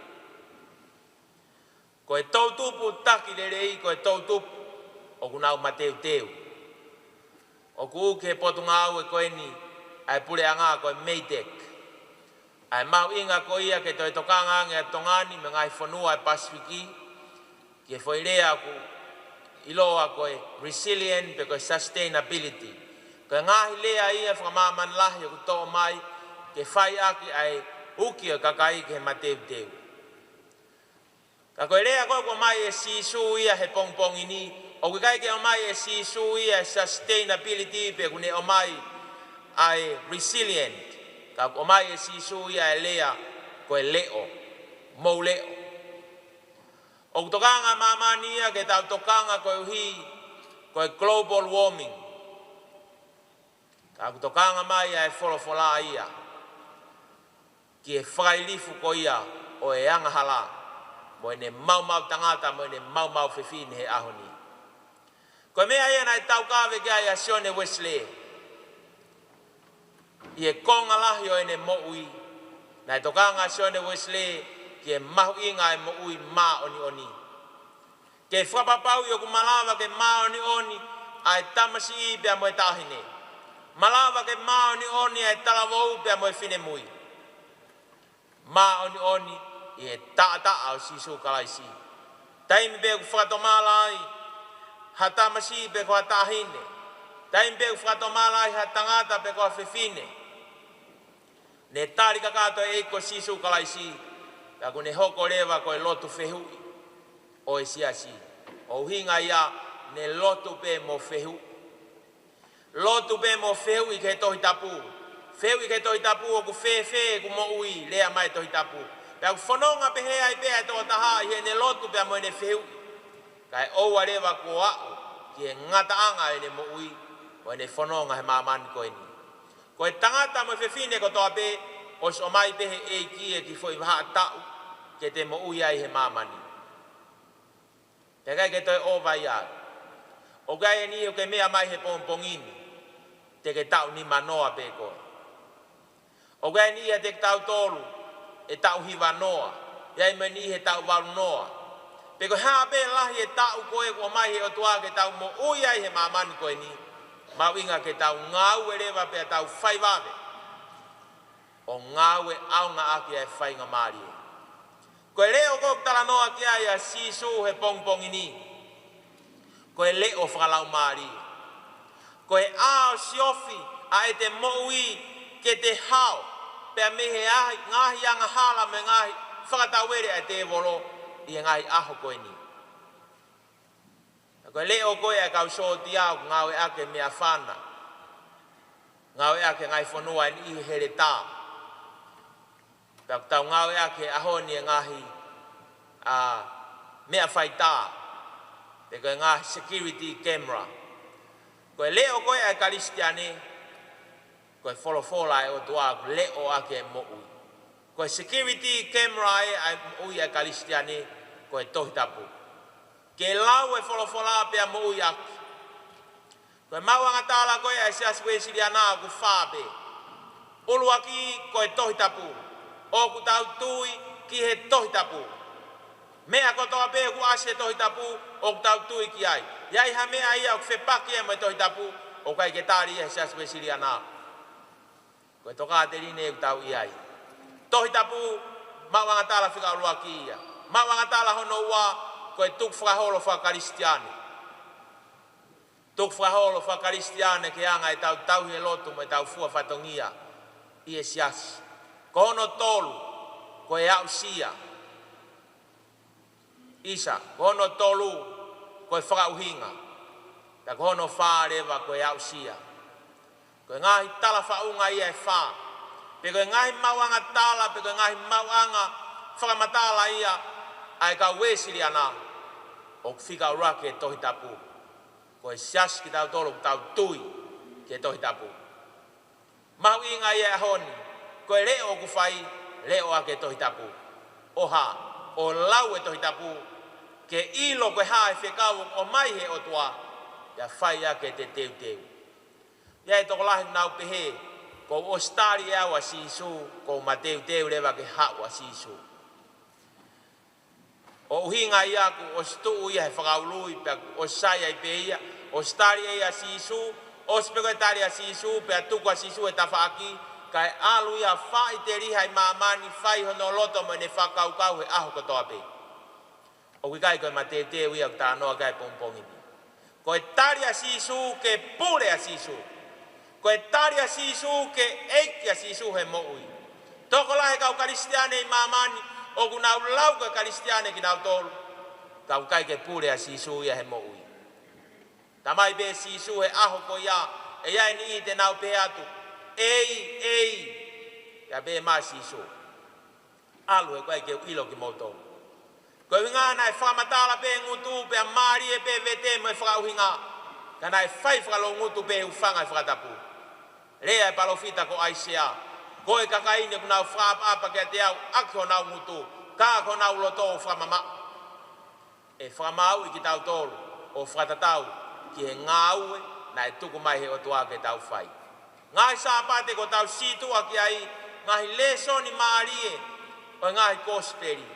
Ko e toʻutupu taki lelei, ko e toʻutupu ʻoku nau mateuteu. ʻOku uki he potungāue ko eni ʻa e puleʻanga ko e MEIDECC. ʻA e mahuʻinga ko ia ke toe tokanga ange ʻa Tonga ni mo e ngaahi fonua ʻo e Pasifiki ki he foʻi lea ʻoku ʻiloa ko e resilient pe ko e sustainability. Ko e ngaahi lea ia fakamāmani lahi ʻoku toʻo mai ke fai ʻaki ʻa e uki ʻo e kakai ki he mateuteu. Ka ko e lea ko ē ʻoku ʻomai ʻe Sīsū ia he pongipongi ni, ʻoku ʻikai ke ʻomai ʻe Sīsū ia e sustainability pe ʻoku ne ʻomai ʻa e resilient. Ka ʻoku ʻomai ʻe Sīsū ia e lea ko e leʻo, mou leʻo. ʻOku tokanga māmani ia ke tau tokanga koeʻuhi ko e global warming. Ka ʻoku tokanga mai ʻa e folofola ia ki he fakailifu ko ia ʻo e angahala, mo ʻene maumau tangata, mo ʻene maumau fefine he ʻaho ni. Ko e meʻa ia naʻe taukave ki ai ʻa Sione Uēsilī ʻi he konga lahi ʻo ʻene moʻui. Naʻe tokanga ʻa Sione Uēsilī ki he mahuʻinga ʻa e moʻui māʻoniʻoni. Ke fakapapauʻi ʻoku malava ke māʻoniʻoni ʻa e tamasiʻi pea mo e taʻahine. Malava ke māʻoniʻoni ʻa e talavou pea mo e finemui. Māʻoniʻoni ʻi he taʻataʻa ʻo Sīsū Kalaisi. Taimi pē ʻoku fakatomala ai ha tamasiʻi pe ko ha taʻahine. Taimi pē ʻoku fakatomala ai ha tangata pe ko ha fefine, ne tali kakato e ʻEiki ko Sīsū Kalaisi, ka kuo ne hoko leva ko e lotu fehuʻi ʻo e siasi. ʻUhinga ia, ne lotu pē mo fehuʻi. Lotu pē mo fehuʻi ki he Tohi Tapu. Fehuʻi ki he Tohi Tapu, ʻoku fēfē ʻeku moʻui, lea mai Tohi Tapu. Pea ʻoku fononga pehē ai pē ʻa e tokotaha ʻi heʻene lotu pea mo ʻene fehuʻi, kae ʻoua leva kuo aʻu ki he ngataʻanga ʻene moʻui ʻo ʻene fononga he māmani ko eni. Ko e tangata mo e fefine kotoa pē, ʻosi ʻomai pē ʻe he ʻEiki e kiʻi foʻi vahaʻa taʻu ke te moʻui ai he māmani. Pea ʻikai ke toe ʻova ia. ʻOku ʻi ai e niʻihi ʻoku ke meʻa mai he pongipongi ni, te ke taʻu nima noa pē koe. ʻOku ʻi ai e niʻihi ʻiate kitautolu ʻe taʻu hiva noa, ʻi ai mo e niʻihi ʻe taʻu valu noa. Pe ko e hā pē lahi e taʻu ko ē kuo ʻomai he ʻOtua ke tau moʻui ai he māmani ko eni, mahuʻinga ke tau ngāue leva pea tau fai vave ʻo ngāue ʻaonga ʻaki ʻa e faingamālie. Ko e leʻo ko ē ʻoku talanoa ki ai ʻa Sīsū he pongipongi ni, ko e leʻo fakalaumālie. Ko e ʻā ʻo siofi ʻa ʻete moʻui ke te hao pea mei he ahi, ngaahi angahala mo e ngaahi fakatauele ʻa e tēvolo ʻi he ngaahi ʻaho ko eni. Ko e leʻo ko ē ʻa e kau sōtia ʻoku ngāueʻaki e meʻafana, ngāueʻaki e ngaahi fonua ʻe niʻihi he heletā. Pea ʻoku tau ngāueʻaki he ʻaho ni e ngaahi, ā, meʻa faitā, pe ko e ngaahi security camera. Ko e leʻo ko ē ʻa e Kalisitiane, ko e folofola ʻa e ʻOtua ʻoku leʻo ʻaki e moʻui. Ko e security camera ē ʻa e moʻui ʻa e Kalisitiane, ko e Tohi Tapu. Ke lau e folofola pea moʻui ʻaki. Ko e maʻuʻanga tala ko ē ʻa e Siasi Uēsiliana ʻoku fā pē. ʻUluaki ko e Tohi Tapu. ʻOku tau tui ki he Tohi Tapu. Meʻa kotoa pē ʻoku ʻasi he Tohi Tapu, ʻoku tau tui ki ai. ʻI ai ha meʻa ia ʻoku fepaki ia mo e Tohi Tapu, ʻoku ʻikai ke tali ia he Siasi Uēsiliana. Ko e tokāteline ʻoku tau ʻi ai. Tohi Tapu, maʻuʻanga tala fika ʻuluaki ia. Maʻuʻanga tala hono ua, ko e tukufakaholo fakakalisitiane. Tukufakaholo fakakalisitiane ki he anga ʻetau tauhi e lotu mo ʻetau fua fatongia ʻi he siasi. Ko hono tolu, ko e aʻusia. ʻIsa, ko hono tolu, ko e fakaʻuhinga. Pea ko hono fā leva, ko e aʻusia. Ko e ngaahi tala faʻunga ia ʻe fā. Pe ko e ngaahi maʻuʻanga tala, pe ko e ngaahi maʻuʻanga fakamatala ia ʻa e kau Uēsiliana, ʻoku fika ʻuluaki e Tohi Tapu. Ko e siasi kitautolu ʻoku tau tui ki he Tohi Tapu. Mahuʻinga ia he ʻaho ni, ko e leʻo ʻoku fai, leʻo ʻaki e Tohi Tapu. ʻO hā, ʻo lau e Tohi Tapu, ke ʻilo ko e hā e fekau ʻoku ʻomai he ʻOtua, pea fai ʻaki ʻete teuteu. ʻI ai e tokolahi ʻoku nau pehē, kuo u ʻosi tali ʻe au ʻa Sīsū, kuo u mateuteu leva ke haʻu ʻa Sīsū. ʻO ʻuhinga ia kuo ʻosi tuʻu ia he fakaului, pea kuo ʻosi sai ai pē ia, ʻosi tali ʻe ia ʻa Sīsū, ʻosi pē ko e tali ʻa Sīsū, pea tuku ʻa Sīsū he tafaʻaki, kae ʻalu ia ʻo faʻiteliha ʻi māmani, fai hono loto mo ʻene fakakaukau he ʻaho kotoa pē. ʻOku ʻikai ko e mateuteu ia ʻoku talanoa ki ai pongipongi ni. Ko e tali ʻa Sīsū ke pule ʻa Sīsū. Ko e tali ʻa Sīsū ke ʻeiki ʻa Sīsū he moʻui. Tokolahi e kau Kalisitiane ʻi māmani, ʻoku nau lau ko e Kalisitiane kinautolu, ka ʻoku ʻikai ke pule ʻa Sīsū ia he moʻui. Talamai pē ʻe Sīsū he ʻaho ko ia, ʻe ʻi ai e niʻihi te nau pehē atu, ʻEiki, ʻEiki. Pea pehē mai ʻa Sīsū, ʻalu he ʻoku ʻikai ke u ʻilo kimoutolu. Ko e ʻuhinga naʻe fakamatala pē ngutu pea mālie pē vete mo e fakaʻuhinga. Ka naʻe fai fakalongutu pē ʻi he ʻuhinga e fakatapu. Lea e palōfita ko ʻAisea, ko e kakai ni ʻoku nau fakaʻapaʻapa kiate au ʻaki honau ngutu, ka ko honau loto ʻoku fakamamaʻu. ʻE fakamāuʻi kitautolu ʻo fakatatau ki he ngāue naʻe tuku mai he ʻOtua ke tau fai. Ngaahi Sāpate kuo tau sītuʻa ki ai, ngaahi lēsoni mālie ʻo e ngaahi kosipeli.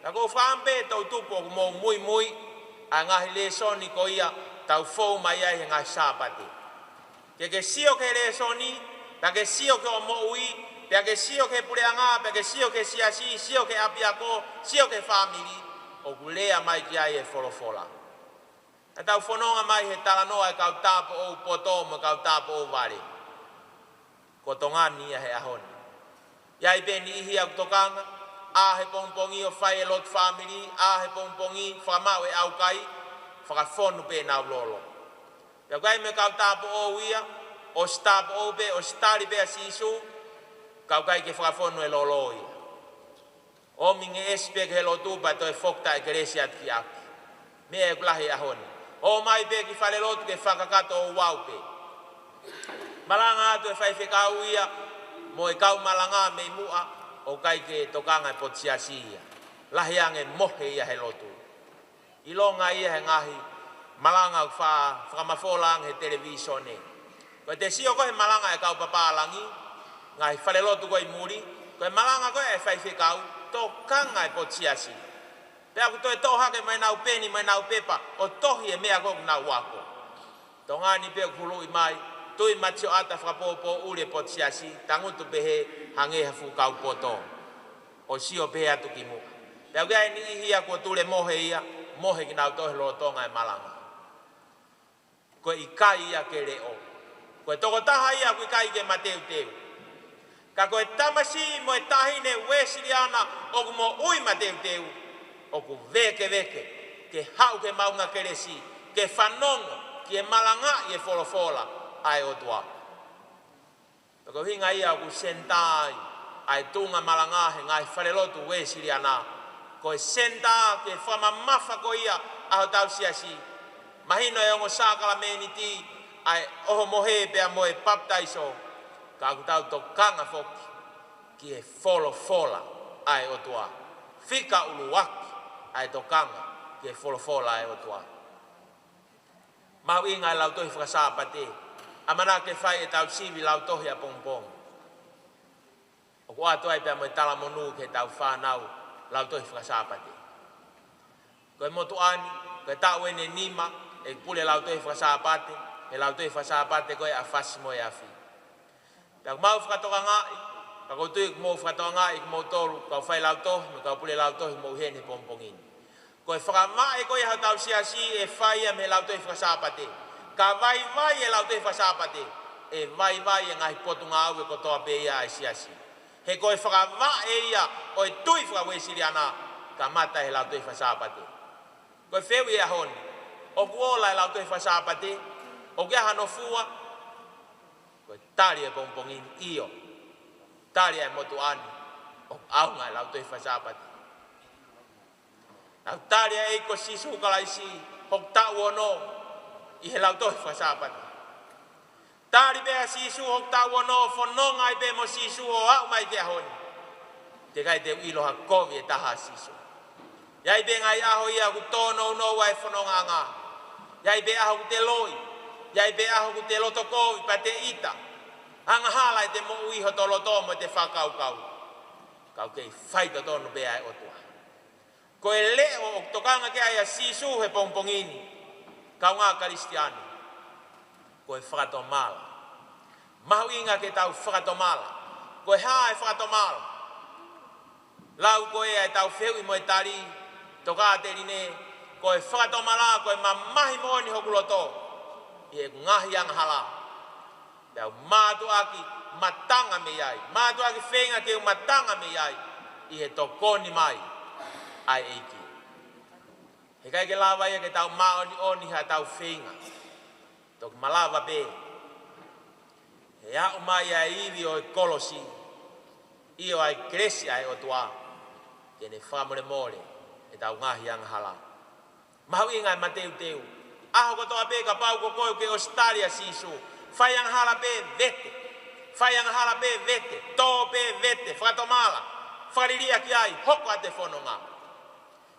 Ka ʻoku ou fakaʻamu pē toʻutupu ʻoku mou muimui ʻa e ngaahi lēsoni ko ia ʻoku tau fou mai ai he ngaahi Sāpate. Ke ke sio ki he lēsoni, pea ke sio ki hoʻo moʻui, pea ke sio ki he puleʻanga, pea ke sio ki he siasi, sio ki he ʻapiako, sio ki he fāmili, ʻoku lea mai ki ai e folofola. Naʻa tau fononga mai he talanoa e kau tāupoʻou poto mo e kau tāupoʻou vale. Ko Tonga ni ia he ʻaho ni. ʻI ai pē niʻihi ʻoku tokanga, ʻā he pongipongi ʻo fai e lotu fāmili, ʻā he pongipongi fakamaʻu e ʻaukai, fakafonu pē ʻenau lolo. Pea ʻoku ʻi ai mo e kau tāupoʻou ia, ʻosi tāupoʻou pē, ʻosi tali pē ʻa Sīsū, ka ʻoku ʻikai ke fakafonu e lolo ia. ʻOmi ngeʻesi pē ki he lotu pea toe foki taʻekelesi atu ki ʻapi. Meʻa ʻoku lahi he ʻaho ni. ʻOmai pē ki falelotu ke fakakakato ʻo ʻauʻau pē. Malanga atu e faifekau ia mo e kau malanga mei muʻa, ʻoku ʻikai ke tokanga e potu siasi ia. Lahi ange mohe ia he lotu. ʻIlonga ia he ngaahi malanga ʻoku fa-, fakamafola ange he televīsone. Ko ʻete sio ko ē he malanga e kau papālangi, ngaahi falelotu ko ē ʻi muli, ko e malanga ko ē e faifekau, tokanga e potu siasi. Pea ʻoku toe toʻo hake mai ʻenau peni, mai ʻenau pepa, ʻo tohi e meʻa ko ē ʻoku nau ako. Tonga ni pē ʻoku huluʻi mai, tui mati sioʻata fakapōpōʻuli e potu siasi, tangutu pē he hangē ha fuʻu kau poto. ʻO sio pē atu ki muʻa. Pea ʻoku ʻi ai e niʻihi ia kuo tulemohe ia, mohe kinautolu he lolotonga e malanga. Ko e ʻikai ia ke leʻo. Ko e tokotaha ia ʻoku ʻikai ke mateuteu. Ka ko e tamasiʻi mo e taʻahine Uēsiliana ʻoku moʻui mateuteu, ʻoku vēkeveke ke haʻu ki he maʻunga kelesi, ke fanongo ki he malangaʻi e folofola ʻa e ʻOtua. Pea ko e ʻuhinga ia ʻoku senitā ai ʻa e tuʻunga malanga he ngaahi falelotu Uēsiliana. Ko e senitā ke fakamamafa ko ia ʻa hotau siasi. Mahino e ongo sākalamēniti, ʻa e ʻohomohe pea mo e papitaiso. Ka ʻoku tau tokanga foki ki he folofola ʻa e ʻOtua. Fika ʻuluaki ʻa e tokanga ki he folofola ʻa e ʻOtua. Mahuʻinga e lautohi fakasāpate. ʻAmanaki ke fai ʻetau sivi lautohi ʻapongipongi. ʻOku ʻoatu ai pea mo e talamonū ki heʻetau fānau lautohi fakasāpate. Ko e motuʻa ni, ko e taʻu ʻeni ʻe nima ʻeku pule lautohi fakasāpate, he lautohi fakasāpate ko ē ʻa Fasi mo e Afi. Pea ʻoku mau fakatokangaʻi, pea ʻoku ou tui ʻoku mou fakatokangaʻi ʻe kimoutolu, kau fai lautohi, mo e kau pule lautohi moʻui heni he pongipongi ni. Ko e fakavaʻe ko ia hotau siasi ʻe fai ia mei he lautohi fakasāpate. Ka vaivai e lautohi fakasāpate, ʻe vaivai e ngaahi potungāue kotoa pē ia ʻa e siasi. He ko e fakavaʻe ia ʻo e tui faka-Uēsiliana, kamata he lautohi fakasāpate. Ko e fehuʻi he ʻaho ni, ʻoku ola e lautohi fakasāpate, ʻoku ʻi ai hano fua? Ko e tali e pongipongi ni, ʻio. Tali e motuʻa ni, ʻoku ʻaonga e lautohi fakasāpate. Nau tali ʻa e ʻEiki ko Sīsū Kalaisi, hoku taʻu ono ʻi he lautohi fakasāpate. Tali pē ʻa Sīsū hoku taʻu ono, fononga ai pē mo Sīsū ʻo aʻu mai ki he ʻaho ni. Teʻeki ai te u ʻilo ha kovi ʻe taha ʻa Sīsū. ʻI ai pē ngaahi ʻaho ia ʻoku tōnounou ai e fonongaʻanga. ʻI ai pē ʻaho ʻoku te loi. ʻI ai pē ʻaho ʻoku te loto kovi pea te ʻita. Angahala ʻete moʻui, hoto loto mo ʻete fakakaukau. Ka ʻoku kei faitotonu pē ʻa e ʻOtua. Ko e leʻo ʻoku tokanga ki ai ʻa Sīsū he pongipongi ni, kaungā Kalisitiane, ko e fakatomala. Mahuʻinga ke tau fakatomala. Ko e hā e fakatomala? Lau ko ē ʻa ʻetau fehuʻi mo e tali, tokāteline, ko e fakatomala ko e mamahi moʻoni hoku loto ʻi heʻeku ngaahi angahala. Pea u mātuʻaki matanga mei ai. Mātuʻaki feinga ke u matanga mei ai ʻi he tokoni mai ʻa e ʻEiki. Heʻikai ke lava ia ke tau māʻoniʻoni haʻatau feinga. Toki malava pē he aʻu mai ʻa e ivi ʻo e kolosi, ʻio, ʻa e kelesi ʻa e ʻOtua, ke ne fakamolemole ʻetau ngaahi angahala. Mahuʻinga e mateuteu. ʻAho kotoa pē kapau ko koe ʻoku ke ʻosi tali ʻa Sīsū, fai angahala pē, vete. Fai angahala pē, vete. Tō pē, vete. Fakatomala. Fakaliliʻaki ai, hoko atu e fononga.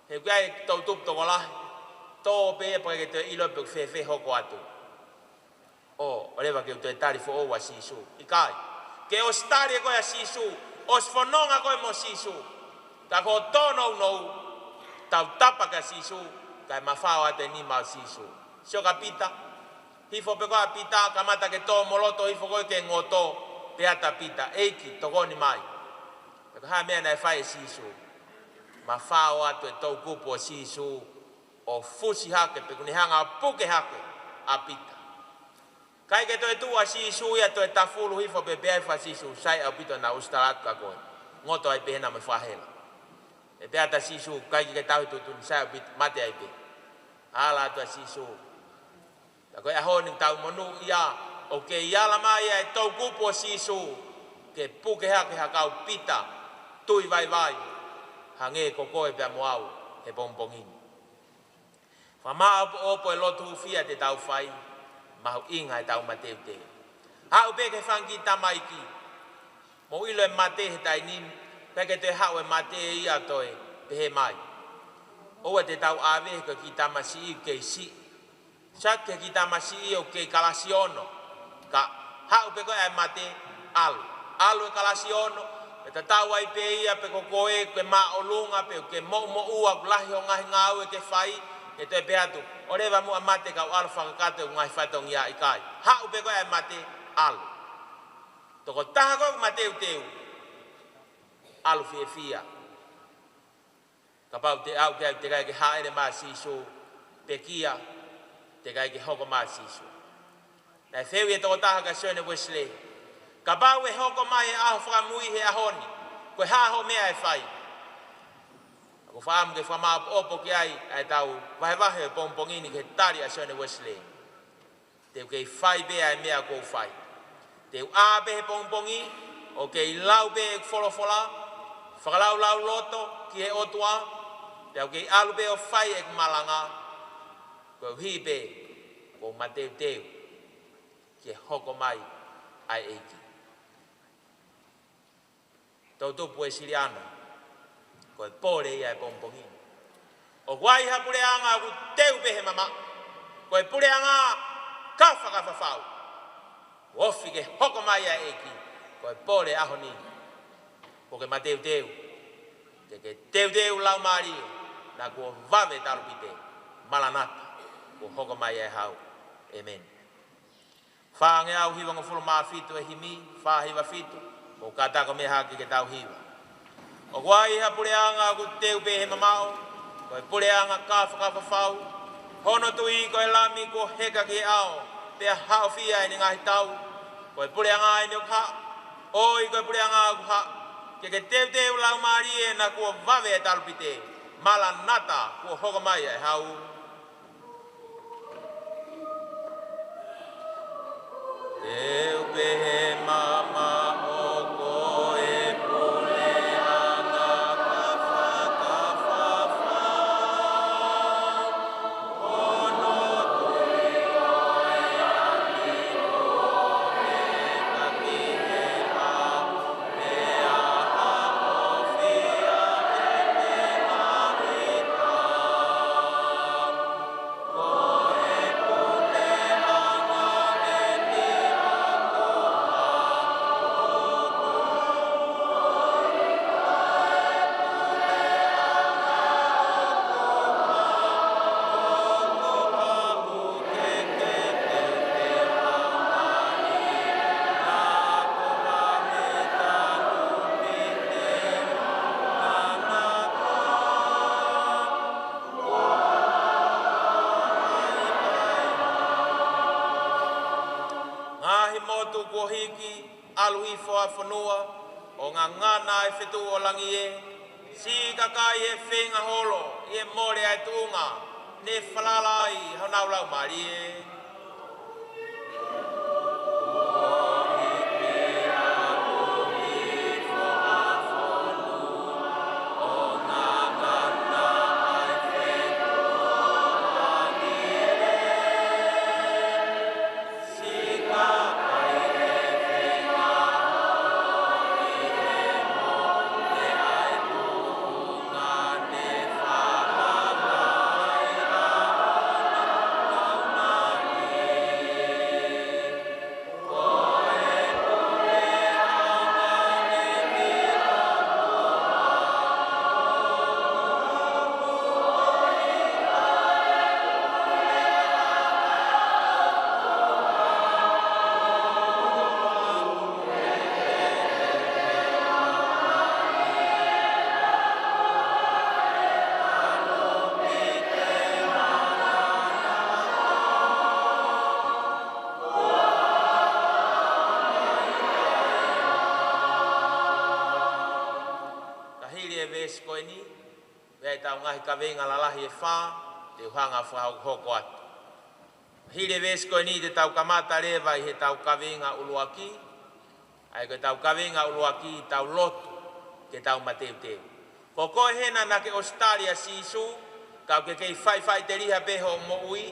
He ʻoku ʻi ai e toʻutupu tokolahi, tō pē pea ʻikai ke toe ʻilo pe ʻoku fēfē hoko atu. ʻO, ʻoleva ke u toe tali foʻou ʻa Sīsū. ʻIkai. Ke ʻosi tali ʻe koe ʻa Sīsū, ʻosi fononga koe mo Sīsū. Ka ko e tōnounou, tautapa kia Sīsū, kae mafao atu e nima ʻo Sīsū. Sio kia Pita, hifo pē ko ē ʻa Pita, kamata ke tō mo loto, hifo ko ē ke ngoto, pehē atu ʻa Pita, ʻEiki, tokoni mai. Pea ko e hā e meʻa naʻe fai ʻe Sīsū? Mafao atu e toʻukupu ʻo Sīsū, ʻo fusi hake, pea kuo ne hanga ʻo puke hake ʻa Pita. ʻIkai ke toe tuʻu ʻa Sīsū ia, toe tafulu hifo pē, pehē ai fua ʻa Sīsū, sai ʻaupito naʻa ku ʻosi tala atu kia koe. Ngoto ai pē he naʻa mo e fakahela. Pea pehē atu ʻa Sīsū, ʻikai ke ke tauhi tuʻutuʻuni, sai ʻaupito, mate ai pē. Ala atu ʻa Sīsū. Ka ko e ʻaho ni ʻoku tau monūʻia, ʻoku kei ala mai ʻa e toʻukupu ʻo Sīsū ke puke hake ha kau Pita tui vaivai. hangē ko koe pea mo au he pongipongi ni. Fakamāʻopoʻopo e lotu hūfia te tau fai, mahuʻinga ʻetau mateuteu. Haʻu pē ki he fanga kiʻi tamaiki, mou ʻilo e mate he taimi ni, ʻikai ke toe haʻu e mate ia ʻo toe pehē mai, ʻoua te tau ʻave he ko e kiʻi tamasiʻi kei siʻi. Sio ki he kiʻi tamasiʻi ʻoku kei kalasi ono. Ka haʻu pē ko ē ʻa e mate, ʻalu. ʻAlu e kalasi ono, ʻe tatau ai pē ia pe ko koe, ko e māʻolunga, pe ko e moʻumoʻua, ʻoku lahi hoʻo ngaahi ngāue ke fai, ke toe pehē atu, ʻo leva muʻa mate kau ʻalu fakakakato e ngaahi fatongia, ʻikai. Haʻu pē ko ē ʻa e mate, ʻalu. Tokotaha ko ē ʻoku mateuteu, ʻalu fiefia. Kapau te aʻu ki ai, teʻeki ai ke hāʻele mai ʻa Sīsū, pekia, teʻeki ai ke hoko mai ʻa Sīsū. Naʻe fehuʻi e tokotaha kia Sione Uesilē, kapau ʻe hoko mai e ʻaho fakamui he ʻaho ni, ko e hā hoʻo meʻa ʻe fai? ʻOku ou fakaʻamu ke fakamāʻopoʻopo ki ai ʻa ʻetau vahevahe ʻo e pongipongi ni ki he tali ʻa Sione Uesilē. Te u kei fai pē ʻa e meʻa ʻoku ou fai. Te u ʻā pē he pongipongi, ʻo kei lau pē ʻeku folofola, fakalaulauloto ki he ʻOtua, pea u kei ʻalu pē ʻo fai ʻeku malanga, koeʻuhi pē kuo u mateuteu ki he hoko mai ʻa e ʻEiki. Toʻutupu Uesiliana, ko e pole ia e pongipongi ni. ʻOku ʻi ai ha puleʻanga ʻoku teu pē he mamaʻo, ko e puleʻanga ka fakafafau. Ofi ke hoko mai ʻa e ʻEiki, ko e pole ʻaho ni. Kuo ke mateuteu, ke ke teuteu laumālie, naʻa kuo vave talupite, Malanata, kuo hoko mai ʻa e Hau. ʻĒmeni. Fāngeau hivangofulu mā fitu e himi, fā hiva fitu, mou kātaki ʻo meʻa hake ke tau hiva. ʻOku ʻi ai ha puleʻanga ʻoku teu pē he mamaʻo, ko e puleʻanga ka fakafafau, hono tui ko e Lami kuo heka ki he ʻao, pea haʻofia ʻene ngaahi tau, ko e puleʻanga eni ʻoku haʻu, ʻoi ko e puleʻanga ʻoku haʻu, ke ke teuteu laumālie naʻa kuo vave e talupite, Malanata kuo hoko mai ʻa e Hau. Teu pē he mamaʻo ko e puleʻanga ka fakafafau, hono tui ko e Lami kuo heka ki he ʻao, pea haʻofia ʻene ngaahi tau. Ngaahi motu kuo hiki, ʻalu hifo ʻa fonua, ʻo ngangana e fetuʻu ʻo langi ē, siʻi kakai ʻe feinga holo ʻi he mole ʻa e tuʻunga ne falala ai honau laumālie. Ka hili e veesi ko eni, ʻoku ʻi ai ʻetau ngaahi kaveinga lalahi ʻe fā, te u hanga ʻo fakahokohoko atu. Hili e veesi ko eni te tau kamata leva ʻi heʻetau kaveinga ʻuluaki, ʻa ia ko ʻetau kaveinga ʻuluaki, tau lotu ke tau mateuteu. Ko koe hena naʻa ke ʻosi tali ʻa Sīsū, ka ʻoku ke kei faifaiteliha pē hoʻo moʻui,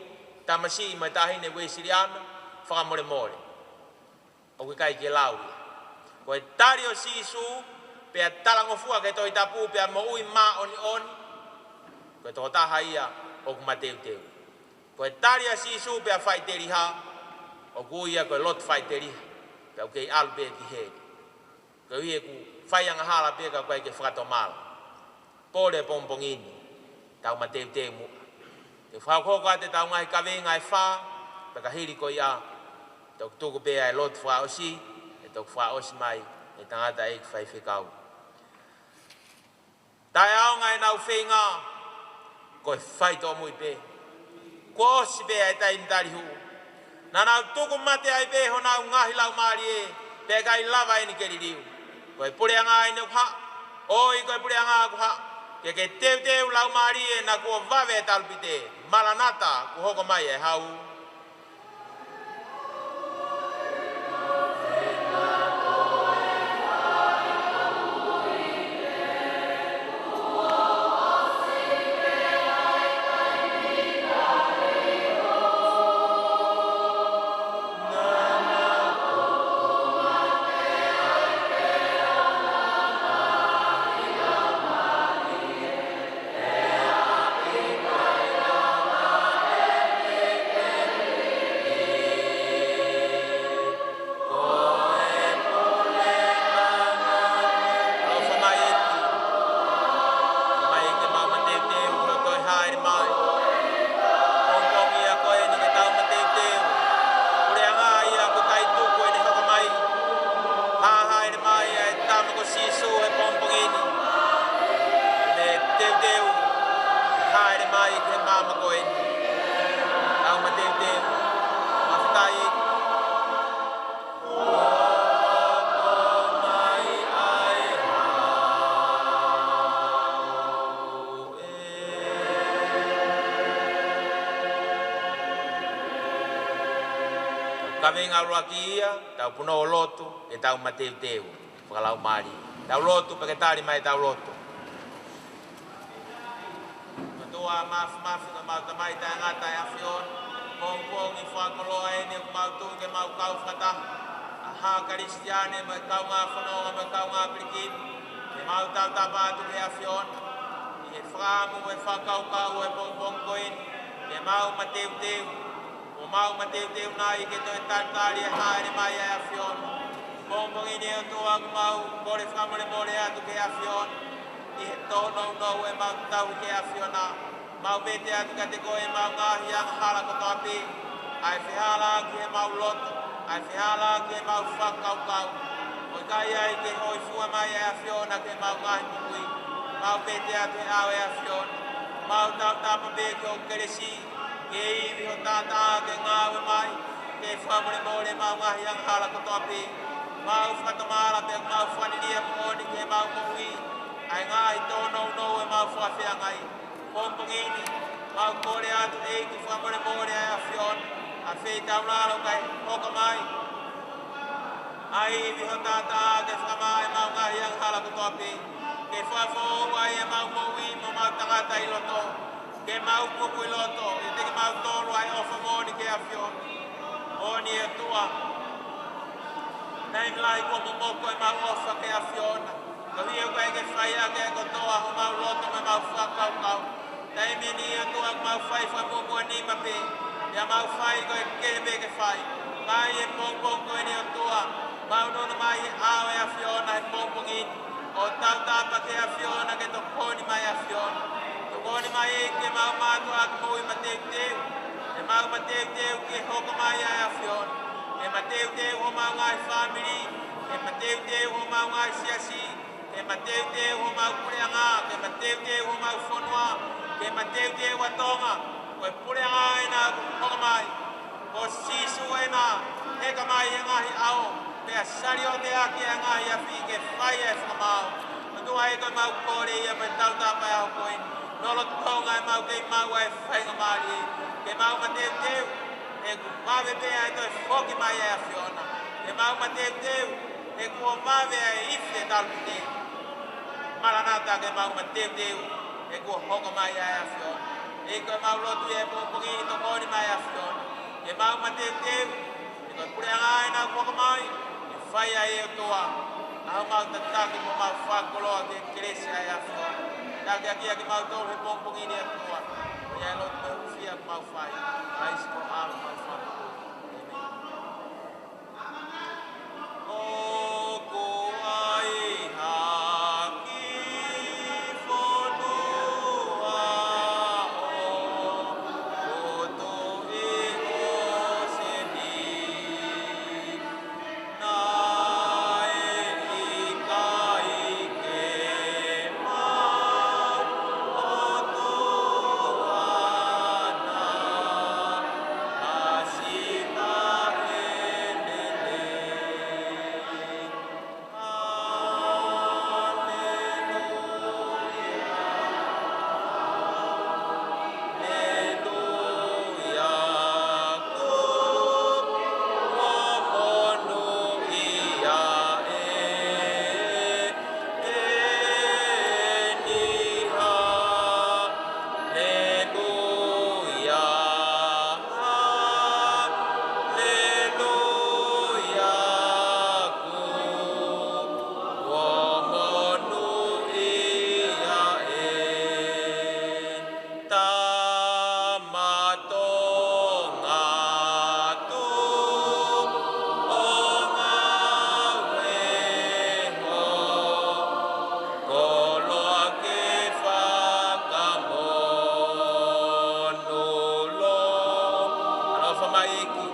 tamasiʻi mo e taʻahine Uēsiliana, fakamolemole. ʻOku ʻikai ke lau ia. Ko e tali ʻo Sīsū, pea talangofua ki he Tohi Tapu, pea moʻui māʻoniʻoni, ko e tokotaha ia ʻoku mateuteu. Ko e tali ʻa Sīsū pea faiteliha, ʻoku ui ia ko e lotu faiteliha, pea ʻoku kei ʻalu pē ki heli. Koeʻuhi ʻoku fai angahala pē ka ʻoku ʻikai ke fakatomala. Pole pongipongi ni, tau mateuteu muʻa. Te u fakahoko atu ʻetau ngaahi kaveinga ʻe fā, pea ka hili ko ia, toki tuku pē ʻa e lotu fakaʻosi, ʻe toki fakaʻosi mai ʻe he tangataʻeiki faifekau. Taʻeʻaonga ʻenau feinga, ko e faitoʻo muʻa pē. Kuo ʻosi pē ʻa e taimi tali hū. Naʻa nau tuku mate ai pē honau ngaahi laumālie, pea ʻikai lava eni ke liliu. Ko e puleʻanga eni ʻoku haʻu, ʻoi ko e puleʻanga ʻoku haʻu. Ke ke teuteu laumālie naʻa kuo vave e talupite, Malanata, kuo hoko mai e hau. ʻAlofa mai ʻEiki. Mai ke mau mateuteu, ko e toe hāʻele mai. Pongipongi ia ko eni ke tau mateuteu. Puleʻanga ia ʻoku ʻikai tuku ʻene hoko mai. Hāʻele mai ʻa e tama ko Sīsū he pongipongi ni. Meʻa teuteu. Hāʻele mai ki he māmani ko eni. Tau mateuteu. Fakafetaʻi. Kaveinga ʻuluaki ia, tau punou ʻo lotu, ke tau mateuteu fakalaumālie. Tau lotu, pea ke tali mai ʻetau lotu. ʻOtua Māfimafi, ko homau Tamai taʻengata ʻi he ʻAfiona, pongipongi fakakoloa eni ʻoku mau tuʻu ke mau kau fakataha, ʻa e haʻa Kalisitiane mo e kaungā fononga mo e kaungā pilikimi, ke mau tautapa atu ki he ʻAfiona, ʻi he fakaʻamu mo e fakakaukau ʻo e pongipongi ko eni, ke mau mateuteu, ʻo mau mateuteu nai ke toe talitali e hāʻele mai ʻa e ʻAfiona. Pongipongi ni ʻOtua ʻoku mau kole fakamolemole atu ki he ʻAfiona, ʻi he tōnounou ʻemau tauhi ki he ʻAfiona. Mau vete atu kiate koe ʻemau ngaahi angahala kotoa pē, ʻa e fehālaaki ʻemau loto, ʻa e fehālaaki ʻemau fakakaukau. ʻOku ʻikai ai ke hōifua mai ʻa e ʻAfiona ki heʻemau ngaahi moʻui. Mau vete atu he ʻao ʻo e ʻAfiona. Mau tautapa pē ki hoʻo kelesi, ke ivi ho taʻataʻa ke ngāue mai, ke fakamolemole ʻemau ngaahi angahala kotoa pē. Mau fakatomala pea mau fakanilia moʻoni ki heʻemau moʻui ʻa e ngaahi tōnounou ʻemau fakafeangai. Pongipongi ni, mau kole atu ʻEiki fakamolemole ʻa e ʻAfiona, ʻa e feitaulalo kae hoko mai. ʻA e ivi ho taʻataʻa ke fakamaʻa ʻemau ngaahi angahala kotoa pē. Ke fakafoʻou ai ʻemau moʻui mo homau tangata ʻi loto. Ke mau kupu ʻi loto, ʻiate kimautolu ʻa e ʻofa moʻoni ki he ʻAfiona. Moʻoni ʻOtua. Taimi lahi kuo momoko ʻemau ʻofa ki he ʻAfiona. Ka ʻoku ʻikai ke fai ʻaki ʻa e kotoa homau loto mo ʻemau fakakaukau. Taimi ni ʻOtua ʻoku mau fai fakamuʻomuʻa nima pē. Pea mau fai ko e kehe pē ke fai. Ka ʻi he pongipongi ko eni ʻOtua, mau nofo mai he ʻao ʻo e ʻAfiona he pongipongi ni. ʻO tautapa ki he ʻAfiona ke tokoni mai ʻAfiona. Tokoni mai ʻEiki ke mau mātuʻaki moʻui mateuteu. Ke mau mateuteu ki he hoko mai ʻa e ʻAfiona. Ke mateuteu homau ngaahi fāmili. Ke mateuteu homau ngaahi siasi. Ke mateuteu homau puleʻanga. Ke mateuteu homau fonua. Ke mateuteu ʻa Tonga. Ko e puleʻanga ena ʻoku hoko mai. Ko Sīsū ena, heka mai he ngaahi ʻao, pea salioteʻaki ʻa e ngaahi afi ke fai ʻa e fakamaau. ʻOtua ē, ko ʻemau kole ia mo e tautapa ʻi he ʻaho ko eni. Lolotonga ʻemau kei maʻu ʻa e faingamālie ke mau mateuteu, he kuo vave pē ʻa e toe foki mai ʻa e ʻAfiona. Ke mau mateuteu, he kuo vave ʻa e ifi e talupite. Maranata, ke mau mateuteu, he kuo hoko mai ʻa e ʻAfiona. ʻEiki, ko ʻemau lotu ʻi he pongipongi ni, tokoni mai ʻAfiona. Ke mau mateuteu, he ko e puleʻanga ʻa ē naʻa kuo hoko mai, ke fai ai ʻe ʻOtua ʻa homau tataki mo homau fakakoloa ki he kelesi ʻa e ʻAfiona. Takiekina kimautolu he pongipongi ni ʻOtua. Ko ia e lotu mo e hūfia ʻoku mau fai, ʻa Sīsū ko homau Fakamoʻui. ʻĒmeni. ʻOku ʻi ai ha kiʻi fonua ʻoku tuʻi ʻo seni, naʻe ʻikai ke mau ʻOtua na, masiva ʻe lelei. Haleluia. Haleluia. Kuo monūʻia ʻeni. Haleluia. Haleluia. Kuo monūʻia ʻeni. Tama Tonga, tuʻunga ʻi ho koloa ke fakamonū. ʻAlofa mai ʻEiki.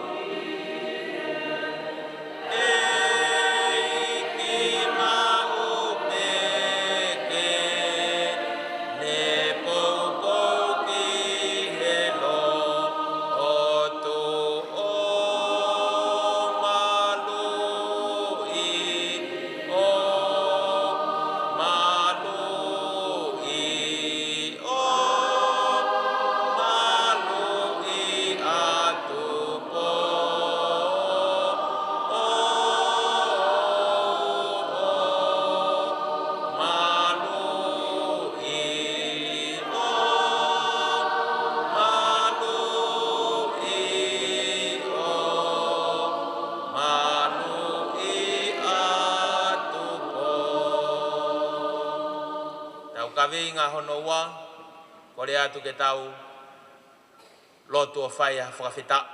ʻEiki maʻu pē ke ne poupou ki he lotu ʻo maluʻi, ʻo maluʻi, ʻo maluʻi atu pō, ʻo, ʻo maluʻi, ʻo maluʻi, ʻo maluʻi atu pō. Tau kaveinga hono ua, kole atu ke tau lotu ʻo fai ha fakafetaʻi.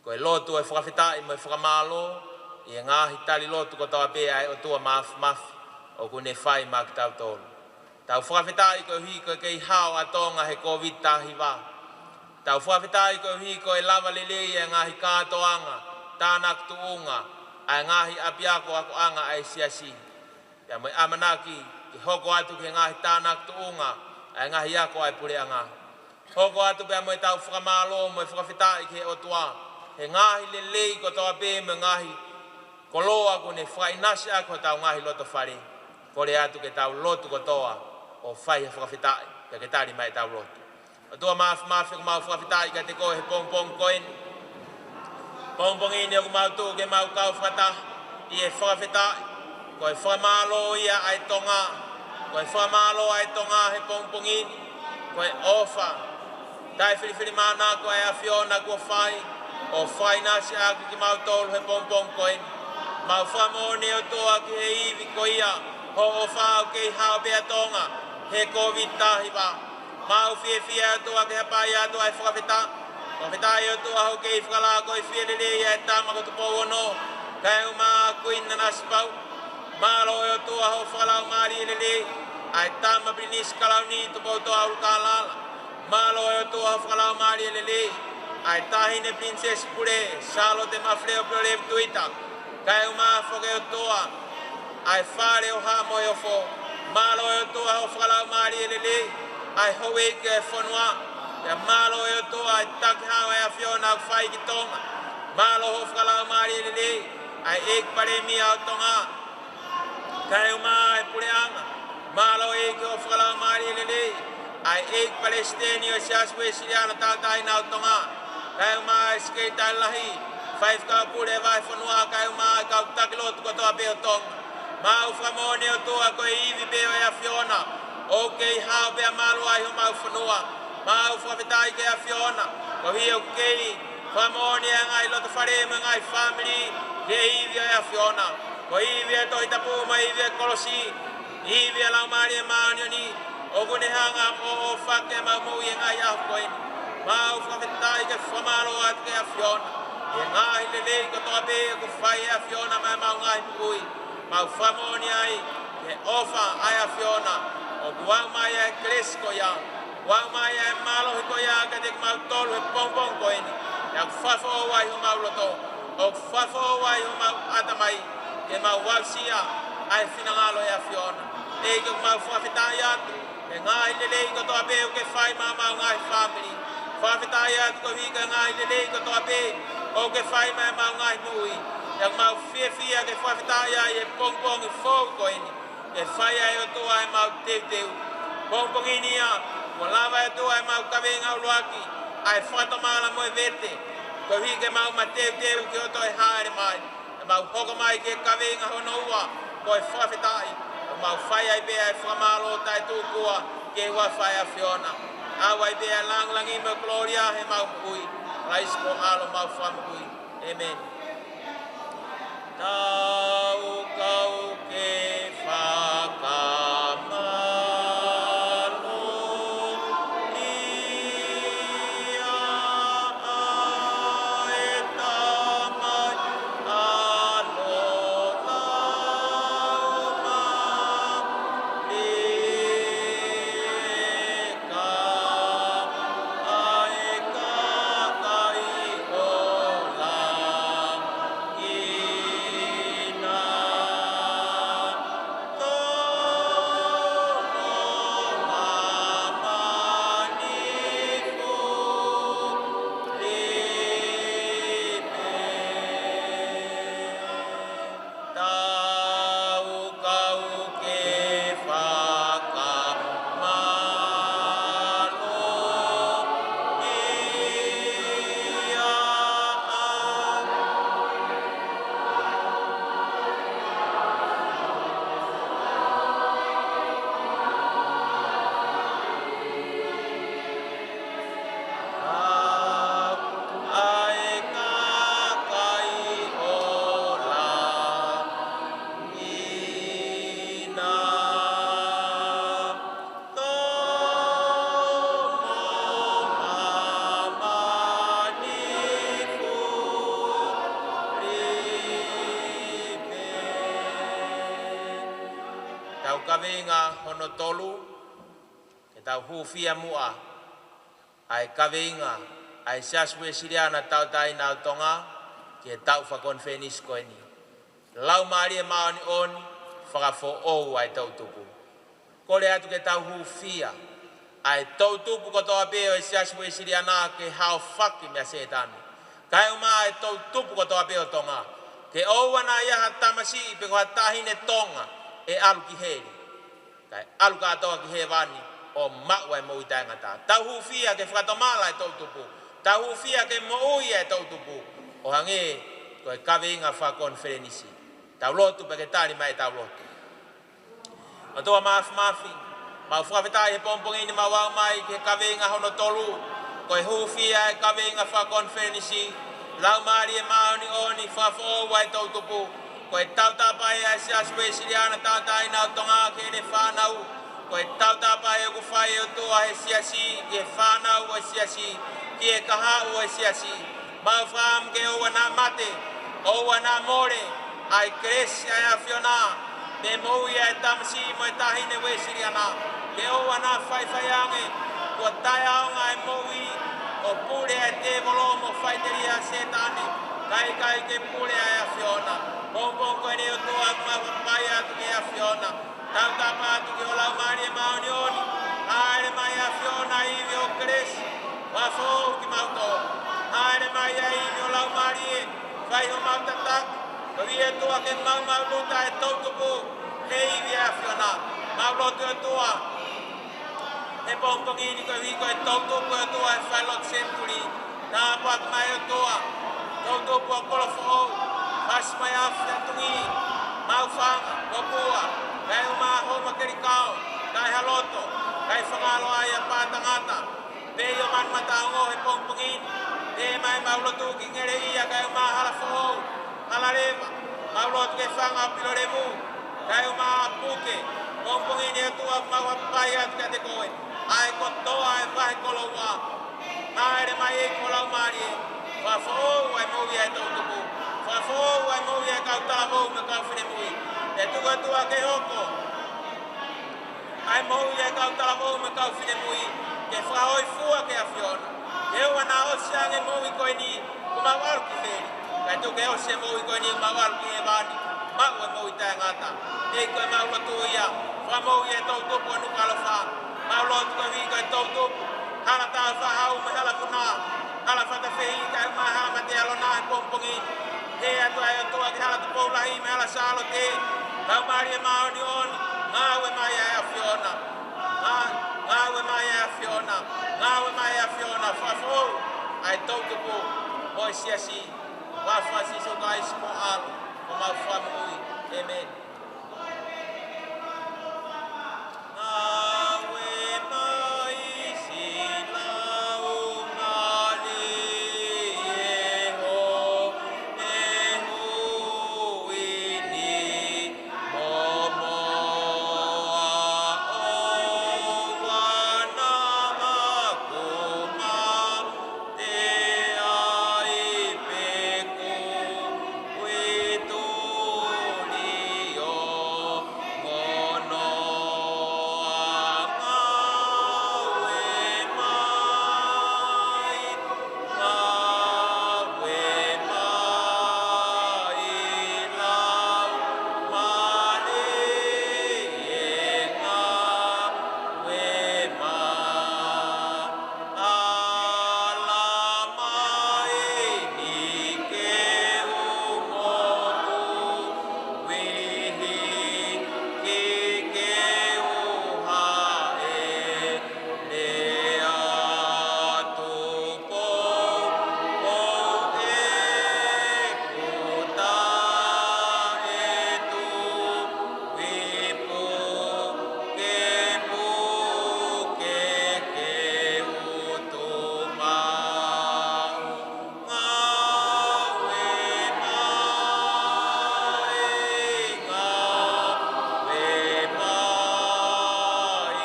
Ko e lotu ʻo e fakafetaʻi mo e fakamālō ʻi he ngaahi tali lotu kotoa pē ʻa e ʻOtua Māfimafi ʻoku ne fai maʻa kitautolu. Tau fakafetaʻi koeʻuhi ko e kei hao ʻa Tonga he Kōviti taha hiva. Tau fakafetaʻi koeʻuhi ko e lava lelei ʻa e ngaahi kātoanga tānaki tuʻunga ʻa e ngaahi ʻapiako akoʻanga ʻa e Siasi, pea mo e ʻamanaki ke hoko atu ki he ngaahi tānaki tuʻunga ʻa e ngaahi ako ʻa e puleʻanga. Hoko atu pea mo ʻetau fakamālō mo e fakafetaʻi ki he ʻOtua he ngaahi lelei kotoa pē mo e ngaahi koloa kuo ne fakaʻinasi ʻaki hotau ngaahi loto fale. Kole atu ke tau lotu kotoa ʻo fai ha fakafetaʻi, pea ke tali mai ʻetau lotu. ʻOtua Māfimafi, ʻoku mau fakafetaʻi kiate koe he pongipongi ko eni. Pongipongi ni ʻoku mau tuʻu ke mau kau fakataha ʻi he fakafetaʻi. Ko e fakamālō ia ʻa e Tonga. Ko e fakamālō ʻa e Tonga he pongipongi ni. Ko e ʻofa taʻefilifilimānako ʻa e ʻAfiona kuo fai ʻo fakaʻinasi ʻaki kimautolu he pongipongi ko eni. Mau fakamoʻoni ʻOtua ki he ivi ko ia ho ʻofa ʻoku kei hao pē ʻa Tonga he Kōviti taha hiva. Mau fiefia ʻOtua ke hapai atu ʻa e fakafetaʻi. Fakafetaʻi ʻOtua hoʻo kei fakalao ko e fie lelei ʻa e tama ko Tupou Ono, kae ʻumaʻā Kuini Nanasipauʻu. Mālō ʻOtua hoʻo fakalaumālie lelei ʻa e tama Pilinisi Kalauni Tupoutoʻa ʻUlukalala. Mālō ʻOtua hoʻo fakalaumālie lelei ʻa e Taʻahine Pilinisesi Pule, Sālote Mafileʻo Puleʻulevu Tuita. Kae ʻumaʻā foki ʻOtua ʻa e Fale ʻo Haʻa Moheofo. Mālō ʻOtua hoʻo fakalaumālie lelei ʻa e houʻeiki ʻo e fonua. Pea mālō ʻOtua ʻa e takihau ʻa e ʻAfiona ʻoku fai ki Tonga. Mālō hoʻo fakalaumālie lelei ʻa e ʻEiki Palēmia ʻo Tonga, kae ʻumaʻā e puleʻanga. Mālō ʻEiki hoʻo fakalaumālie lelei ʻa e ʻEiki Palesiteni ʻo e Siasi Uēsiliana Tauʻatāina ʻo Tonga, kae ʻumaʻā e Sekelitali Lahi, Faifekau Pule Vahefonua, kae ʻumaʻā e kau taki lotu kotoa pē ʻo Tonga. Mau fakamoʻoni ʻOtua ko e ivi pē ʻo e ʻAfiona ʻoku kei hao pea malu ai homau fonua. Mau fakafetaʻi ki he ʻAfiona koeʻuhi ʻoku kei fakamoʻoni ʻa e ngaahi loto fale mo e ngaahi fāmili ki he ivi ʻo e ʻAfiona. Ko e ivi ʻo e Tohi Tapu mo e ivi ʻo e kolosi, ivi ʻo e Laumālie Māʻoniʻoni ʻoku ne hanga ʻo ʻofa ki heʻemau moʻui he ngaahi ʻaho ko eni. Mau fakafetaʻi kae fakamālō atu ki he ʻAfiona he ngaahi lelei kotoa pē ʻoku fai ʻe he ʻAfiona maʻa ʻemau ngaahi moʻui. Mau fakamoʻoni ai ki he ʻofa ʻa e ʻAfiona ʻoku ʻomai ʻa e kelesi ko ia, ʻomai ʻa e mālohi ko ia kiate kimautolu he pongipongi ko eni. Pea ʻoku fakafoʻou ai homau loto, ʻoku fakafoʻou ai homau ʻatamai ke mau aʻusia ʻa e finangalo ʻo e ʻAfiona. ʻEiki, ʻoku mau fakafetaʻi atu he ngaahi lelei kotoa pē ʻoku ke fai maʻa ʻemau ngaahi fāmili. Fakafetaʻi atu koeʻuhi ko e ngaahi lelei kotoa pē ʻoku ke fai maʻa ʻemau ngaahi moʻui. Pea ʻoku mau fiefia ke fakafetaʻi ai he pongipongi foʻou ko eni ke fai ai ʻOtua ʻemau teuteu. Pongipongi ni ia, kuo lava ʻOtua ʻemau kaveinga ʻuluaki ʻa e fakatomala mo e vete koeʻuhi ke mau mateuteu ki hoʻo toe hāʻele mai. Pea mau hoko mai ki he kaveinga hono ua, ko e fakafetaʻi, ʻo mau fai ai pē ʻa e fakamālō taʻetupua ki he huafa ʻo e ʻAfiona. ʻAu ai pē ʻa e lāngilangi mo e kolōlia heʻemau moʻui. Kalaisi ko ho ʻAlo homau Fakamoʻui. ʻĒmeni. Tau kau ke fakamālō ia ʻa e Tamai, ʻAlo, Laumālie, kae ʻa e kakai ʻo langi na. Tō mo māmani fuli pē. Tau kau ke fakamālō ia ʻa ʻa e kakai ʻo langi na. Tō mo māmani fuli pē. Tau kaveinga hono tolu, ke tau hūfia muʻa ʻa e kaveinga ʻa e Siasi Uēsiliana Tauʻatāina ʻo Tonga ki he taʻu fakakonifelenisi ko eni. Laumālie Māʻoniʻoni, fakafoʻou ʻa e toʻutupu. Kole atu ke tau hūfia ʻa e toʻutupu kotoa pē ʻo e Siasi Uēsiliana ke haofaki meia Sētane. Kae ʻumaʻā ʻa e toʻutupu kotoa pē ʻo Tonga. Ke ʻoua naʻa ʻi ai ha tamasiʻi pe ko ha taʻahine Tonga ʻe ʻalu ki heli, kae ʻalu kātoa ki hēvani ʻo maʻu ʻa e moʻui taʻengata. Tau hūfia ke fakatomala ʻa e toʻutupu. Tau hūfia ke moʻui ʻa e toʻutupu, ʻo hangē ko e kaveinga fakakonifelenisi. Tau lotu pea ke tali mai ʻetau lotu. ʻOtua Māfimafi, mau fakafetaʻi he pongipongi ni mau aʻu mai ki he kaveinga hono tolu, ko e hūfia ʻa e kaveinga fakakonifelenisi. Laumālie Māʻoniʻoni, fakafoʻou ʻa e toʻutupu. Ko e tautapa ʻa e Siasi Uēsiliana Tauʻatāina ʻo Tonga ki heʻene fānau. Ko e tautapa ʻoku fai ʻe he ʻOtua he siasi ki he fānau ʻo e siasi, ki he kahaʻu ʻo e siasi. Mau fakaʻamu ke ʻoua naʻa mate, ʻoua naʻa mole ʻa e kelesi ʻa e ʻAfiona mei he moʻui ʻa e tamasiʻi mo e taʻahine Uēsiliana. Ke ʻoua naʻa faifai ange, kuo taʻeʻaonga ʻa e moʻui, kuo pule ʻa e tēvolo mo faʻiteliha ʻa Sētane, kae ʻikai ke pule ʻa e ʻAfiona. Pongipongi ko eni ʻOtua, mau hapai atu ki he ʻAfiona. Tautapa atu ki ho Laumālie Māʻoniʻoni. Hāʻele mai ʻAfiona, ivi ʻo e kelesi, fakafoʻou kimautolu. Hāʻele mai ʻa e ivi ʻo e Laumālie, fai homau tataki, koeʻuhi ʻOtua ke mau maʻu ʻa e toʻutupu he ivi ʻa e ʻAfiona. Mau lotu ʻOtua, he pongipongi ni koeʻuhi ko e toʻutupu ʻOtua ʻo e falelotu senituli. Tāpuaki mai ʻOtua, toʻutupu ʻo Kolofoʻou, Fasi mo e Afi Fatungi, mo Kau fanga, ko pua, kae ʻumaʻā homa kelikao, kae ha loto, kae fakaaloa ia pā tangata, pē ʻi ʻo manu mataongo he pongipongi ni, pē mai mau lotu ki Ngeleʻia, kae ʻumaʻā Halafoʻou, Halaleva, mau lotu ki he fanga ʻo Pilolemu, kae ʻumaʻā Puke, pongipongi ni ʻOtua mau hapai atu kiate koe, ʻa e kotoa ʻo e vahe koloua, Ngāue mai ʻEiki mo e Laumālie, fakafoʻou ʻa e moʻui ʻa e toʻutupu, fakafoʻou ʻa e moʻui ʻa e kau talavou mo e kau finemui. Pea tuku atu ʻa e hoko ʻa e moʻui ʻa e kau talavou mo e kau finemui, ke fakahōifua ki he ʻAfiona. Ke ʻoua naʻa ʻosi ange e moʻui ko eni, kuo mau ʻalu ki heli. Kae tuku ke ʻosi e moʻui ko eni, kuo mau ʻalu ki hēvani. Maʻu e moʻui taʻengata. ʻEiki, ko e mau lotu ia, fakamoʻui e toʻutupu ʻo Nukuʻalofa. Mau lotu koeʻuhi ko e toʻutupu, Hala Tāufaʻāhau mo e Hala Vuna, Hala Fatafehiʻi kae ʻumaʻā Hala Matealona he pongipongi ni. Hē atu ʻa e ʻOtua ki Hala Tupou Lahi mo e Hala Sālote. Laumālie Māʻoniʻoni, ngāue mai ʻa e ʻAfiona. Ngā-, ngāue mai ʻa e ʻAfiona. Ngāue mai ʻa e ʻAfiona. Fakafoʻou ʻa e toʻutupu mo e siasi. Huafa ʻo Sīsū Kalaisi ko ho ʻAlo, ko homau Fakamoʻui. ʻĒmeni. Ngāue mai siʻi Laumālie ʻo e ʻuhi ni, mo moa ʻo ʻoua naʻa maku ma te ai peku uitulio ngono a ngāue mai, ngāue mai Laumālie, ngāue mai. ʻAla mai ni ke u moʻui hiki ke u haʻe lea atu poupou ʻeku taʻetuku ipu ke puke ke utu maʻu. Ngāue mai, ngāue mai,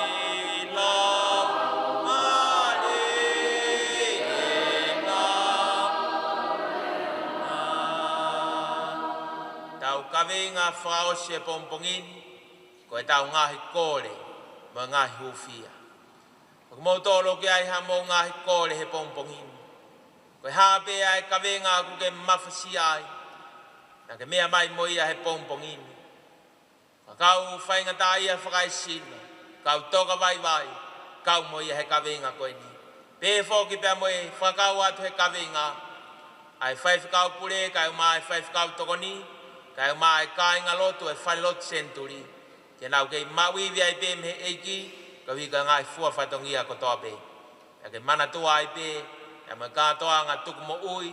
Laumālie, ngāue mai. Tau kaveinga fakaʻosi e pongipongi ni, ko ʻetau ngaahi kole mo e ngaahi hūfia. ʻOku mou tolo ki ai haʻamou ngaahi kole he pongipongi ni. Ko e hā pē ʻa e kaveinga ʻoku ke mafasia ai, naʻa ke meʻa mai mo ia he pongipongi ni. Ko e kau faingataʻaʻia fakaesino, kau tokavaivai, kau mo ia he kaveinga ko eni. Pehē foki pea mo e fakakau atu he kaveinga ʻa e faifekau pule, kae ʻumaʻā e faifekau tokoni, kae ʻumaʻā e kāinga lotu e falelotu Senituli. Ke nau kei maʻu ivi ai pē mei he ʻEiki, koeʻuhi ko e ngaahi fua fatongia kotoa pē. Pea ke manatua ai pē, ʻa e mo e kātoanga tuku moʻui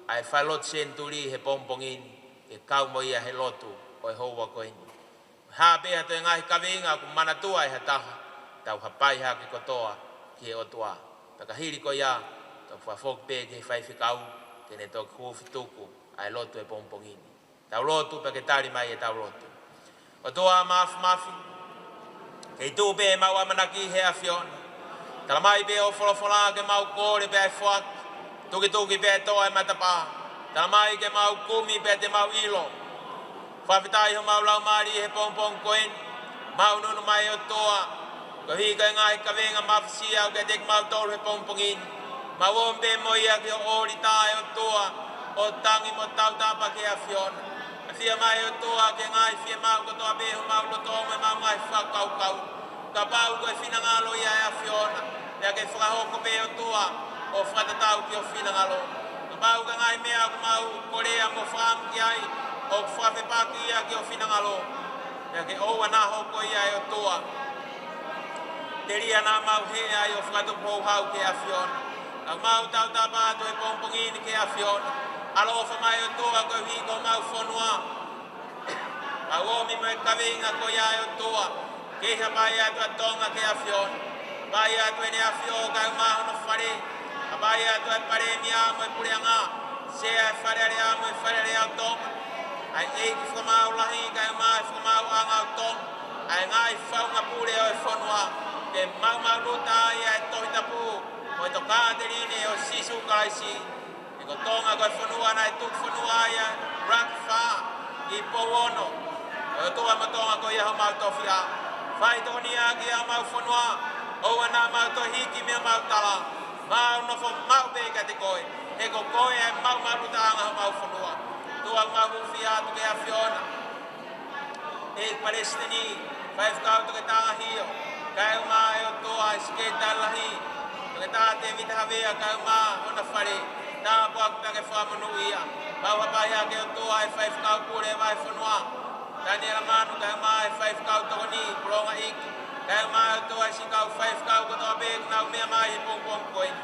ʻa e falelotu Senituli he pongipongi ni, ke kau mo ia he lotu ʻo e houa ko eni. Hā pē ha toe ngaahi kaveinga ʻoku manatua ʻe ha taha, tau hapai hake kotoa ki he ʻOtua. Pea ka hili ko ia, tau fakafoki pē ki he faifekau, ke ne toki hūfi tuku ʻa e lotu he pongipongi ni. Tau lotu pea ke tali mai ʻetau lotu. ʻOtua Māfimafi, kei tuʻu pē ʻemau ʻamanaki he ʻAfiona. Tala mai pē ʻo folofola ke mau kole pea ʻe foaki, tukituki pea ʻe toʻo e matapā. Tala mai ke mau kumi pea te mau ʻilo. Fakafetaʻi homau laumālie he pongipongi ko eni, mau nunu mai ʻOtua, koeʻuhi ko e ngaahi kaveinga mafasia ʻoku ke ʻiate kimautolu he pongipongi ni. Mau ō pē mo ia ki ho ʻōlita ʻe ʻOtua, ʻo tangi mo tautapa ki he ʻAfiona. ʻAfio mai ʻOtua ki he ngaahi fiemaʻu kotoa pē homau loto mo ʻemau ngaahi fakakaukau. Kapau ko e finangalo ia ʻa e ʻAfiona, pea ke fakahoko pē ʻOtua, ʻo fakatatau ki ho finangalo. Kapau ko e ngaahi meʻa ʻoku mau kolea mo fakaʻamu ki ai, ʻoku fakafepaki ia ki ho finangalo. Pea ke ʻoua naʻa hoko ia ʻe ʻOtua, telia naʻa mau hē ai ʻo fakatupu houhau ki he ʻAfiona. Ka mau tautapa atu he pongipongi ni ki he ʻAfiona. ʻAloʻofa mai ʻOtua koeʻuhi ko homau fonua. ʻOmi mo e kaveinga ko ia ʻe ʻOtua, kei hapai atu ʻa Tonga ki he ʻAfiona. Hapai atu ʻEne ʻAfio kae ʻumaʻā hono fale. Hapai atu ʻa e Palēmia mo e Puleʻanga, Sea ʻo e Fale Alea mo e Fale Alea ʻo Tonga. ʻA e ʻEiki Fakamaau Lahi kae ʻumaʻā e fakamaauʻanga ʻo Tonga. ʻA e ngaahi faʻunga pule ʻo e fonua. Ke maumauʻi ʻa e Tohi Tapu mo e tokāteline ʻo Sīsū Kalaisi. He ko Tonga ko e fonua naʻe tuku fonua ai ʻa ʻUluaki Fā ʻi Pouono. ʻOtua mo Tonga ko ia homau tofiʻa. Fai tokoni ā ki homau fonua, ʻoua naʻa mau toe hiki mei homau tala. Mau nofo maʻu pē kiate koe, he ko koe ʻa e maumauʻi ʻa homau fonua. ʻOtua, mau hūfia atu ki he ʻAfiona. ʻEiki Palesiteni, Faifekau Toketā Hio, kae ʻumaʻā ʻe ʻOtua ʻa e Sekelitali Lahi, Toketā Tēvita Havea kae ʻumaʻā hona fale, tāpuaki pea ke fakamonūʻia. Mau hapai hake ʻe ʻOtua ʻa e Faifekau Pule Vahefonua, Taniela Manu kae ʻumaʻā e Faifekau Tokoni, Pulonga Iki, kae ʻumaʻā ʻe ʻOtua ʻa e siʻi kau faifekau kotoa pē ʻoku nau meʻa mai he pongipongi ko eni.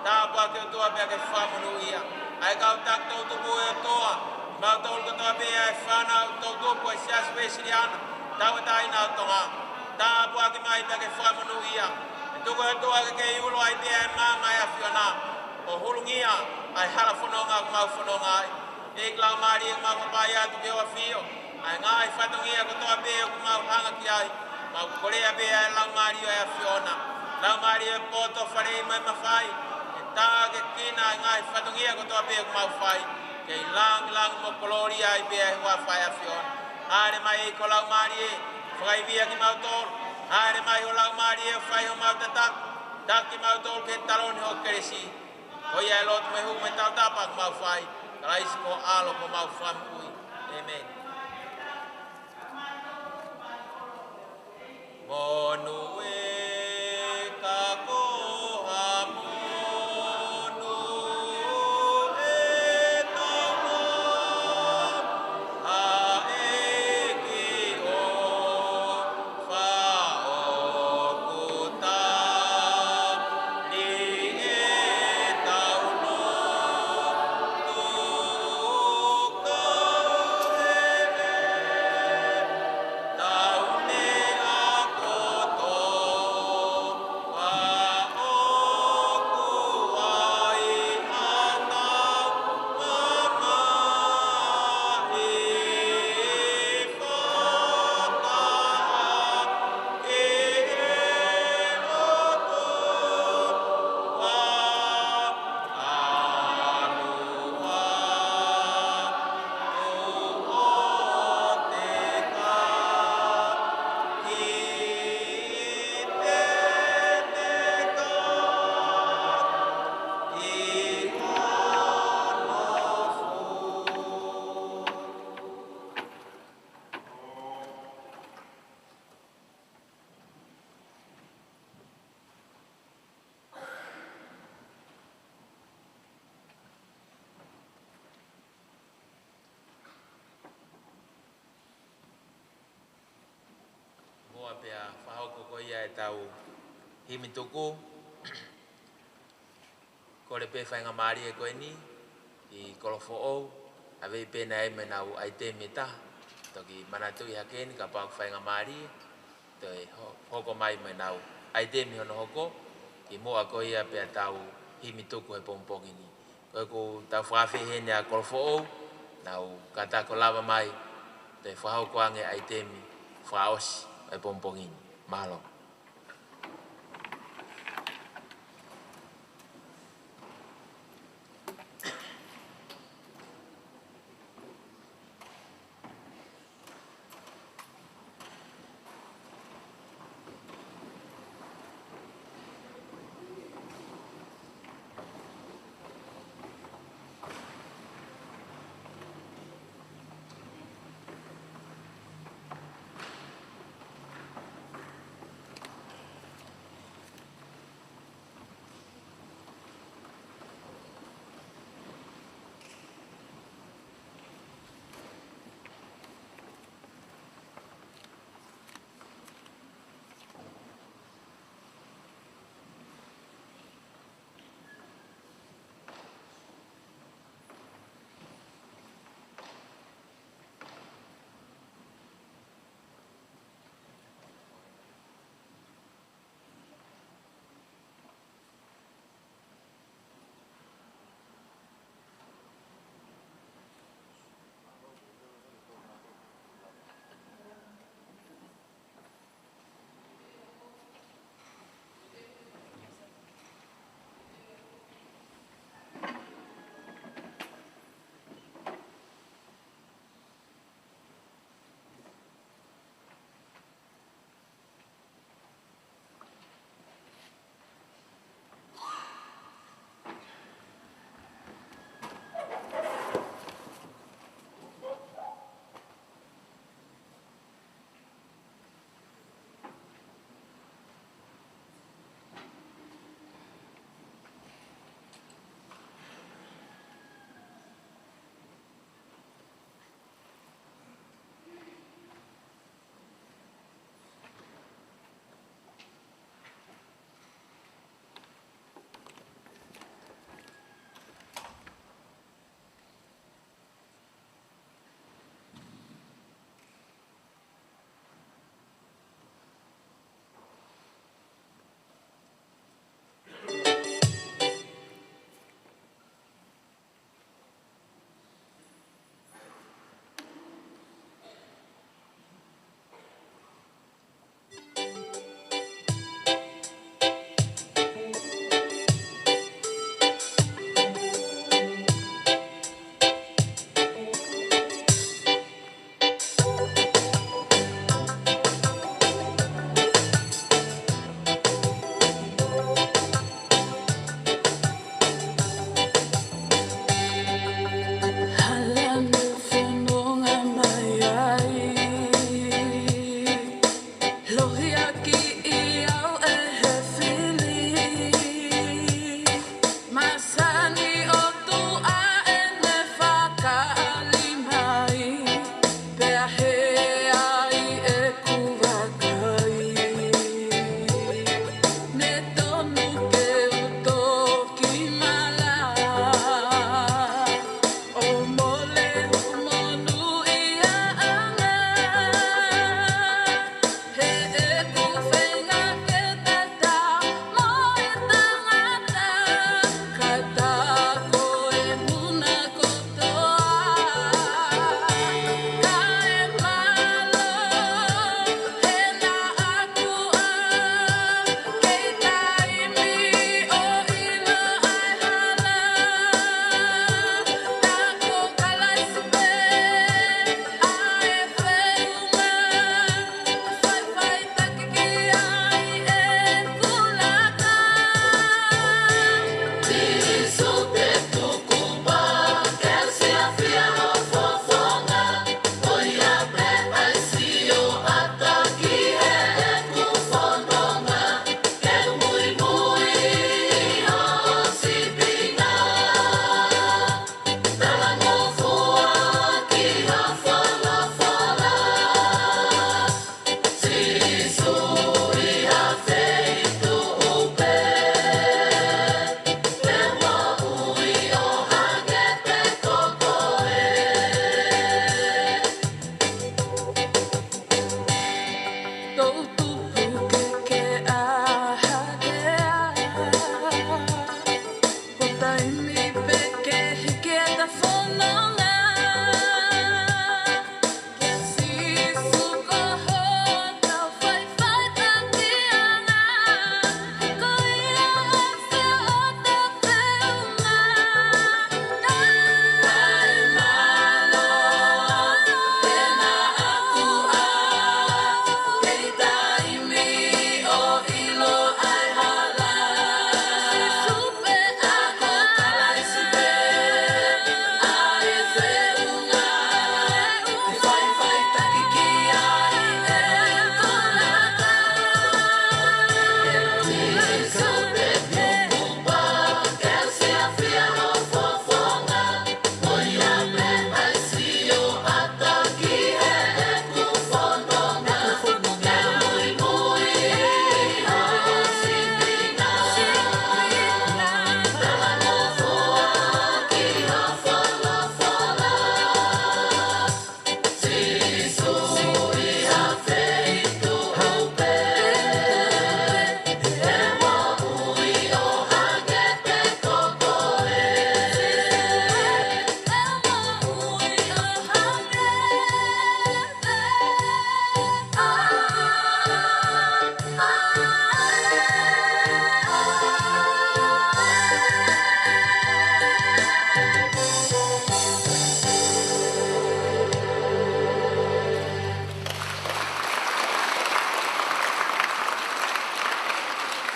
Tāpuaki ʻe ʻOtua pea ke fakamonūʻia. ʻA e kau taki toʻutupu ʻe ʻOtua, kimautolu kotoa pē ʻa e fānau toʻutupu ʻa e Siasi Uēsiliana Tauʻatāina ʻo Tonga. Tāpuaki mai pea ke fakamonūʻia. ʻE tuku ʻe ʻOtua ke kei ulo ai pē ʻa e maama ʻo e ʻAfiona, ʻo hulungia ʻa e hala fononga ʻoku mau fononga ai. ʻEiki Laumālie, mau hapai atu ki hoʻo ʻAfio, ʻa e ngaahi fatongia kotoa pē ʻoku mau hanga ki ai, mau kolea pē ʻa e Laumālie ʻo e ʻAfiona. Laumālie ʻo e poto, faleʻi mo e mafai, ke tākiekina ʻa e ngaahi fatongia kotoa pē ʻoku mau fai, ke lāngilangi mo kolōlia ai pē ʻa e huafa ʻo e ʻAfiona. Hāʻele mai ʻEiki ho Laumālie, fakaivia kimautolu. Hāʻele mai ho Laumālie ʻo fai homau tataki, taki kimautolu ki he taloni ho kelesi. Ko ia ʻa e lotu mo e hū mo e tautapa ʻoku mau fai, Kalaisi ko ho ʻAlo ko homau Fakamoʻui. ʻĒmeni. Monūʻia ka ko ha monū ʻe tau mo ha ʻEiki ʻo Muʻa pea fakahoko ko ia ʻetau himi tuku, kole pē faingamālie ko eni ʻi Kolofoʻou, ʻa ē pē naʻe ʻi ai mo ʻenau ʻaitemi ʻe taha, toki manatuʻi hake eni kapau ʻoku faingamālie, toe ho-, hoko mai mo ʻenau ʻaitemi hono hoko, kimuʻa ko ia pea tau himi tuku he pongipongi ni. Ko ʻeku tau fakafeʻi heni ʻa Kolofoʻou, nau kātaki ʻo lava mai, toe fakahoko ange ʻaitemi fakaʻosi ʻo e pongipongi ni. Mālō.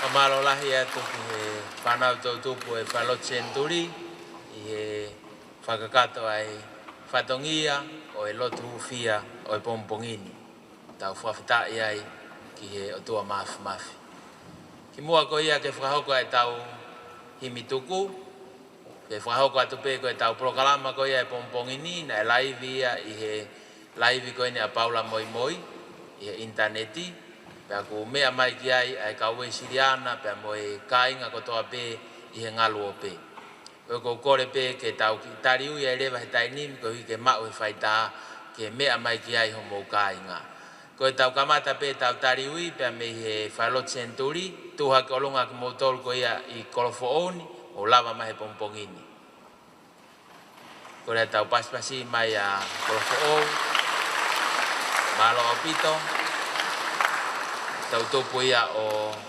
Mālō lahi atu ki he fānau toʻutupu ʻo e Falelotu Senituli ʻi he fakakakato ʻa e fatongia ʻo e lotu hūfia ʻo e pongipongi ni. Tau fakafetaʻi ai ki he ʻOtua Māfimafi. Kimuʻa ko ia ke fakahoko ʻa e tau himi tuku, ke fakahoko atu pē ko e tau polokalama ko ia e pongipongi ni, naʻe laivi ia ʻi he laivi ko eni ʻa Paula Moimoi ʻi he ʻinitaneti, pea ʻoku meʻa mai ki ai ʻa e kau Uēsiliana pea mo e kāinga kotoa pē ʻi he ngaluope. Ko ia ʻoku ou kole pē ke tau kiʻi taliui ai leva he taimi ni, koeʻuhi ke maʻu e faitā ke meʻa mai ki ai homou kāinga. Ko e tau kamata pē tau taliui pea mei he Falelotu Senituli, tuʻu hake ʻolunga kimoutolu ko ia ʻi Kolofoʻou ni, mou lava mai he pongipongi ni. Ko ia tau pasipasi mai ʻa Kolofoʻou. Mālō ʻaupito. Toʻutupu ia ʻo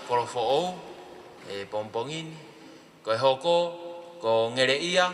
Kolofoʻou he pongipongi ni. Ko e hoko, ko Ngeleʻia,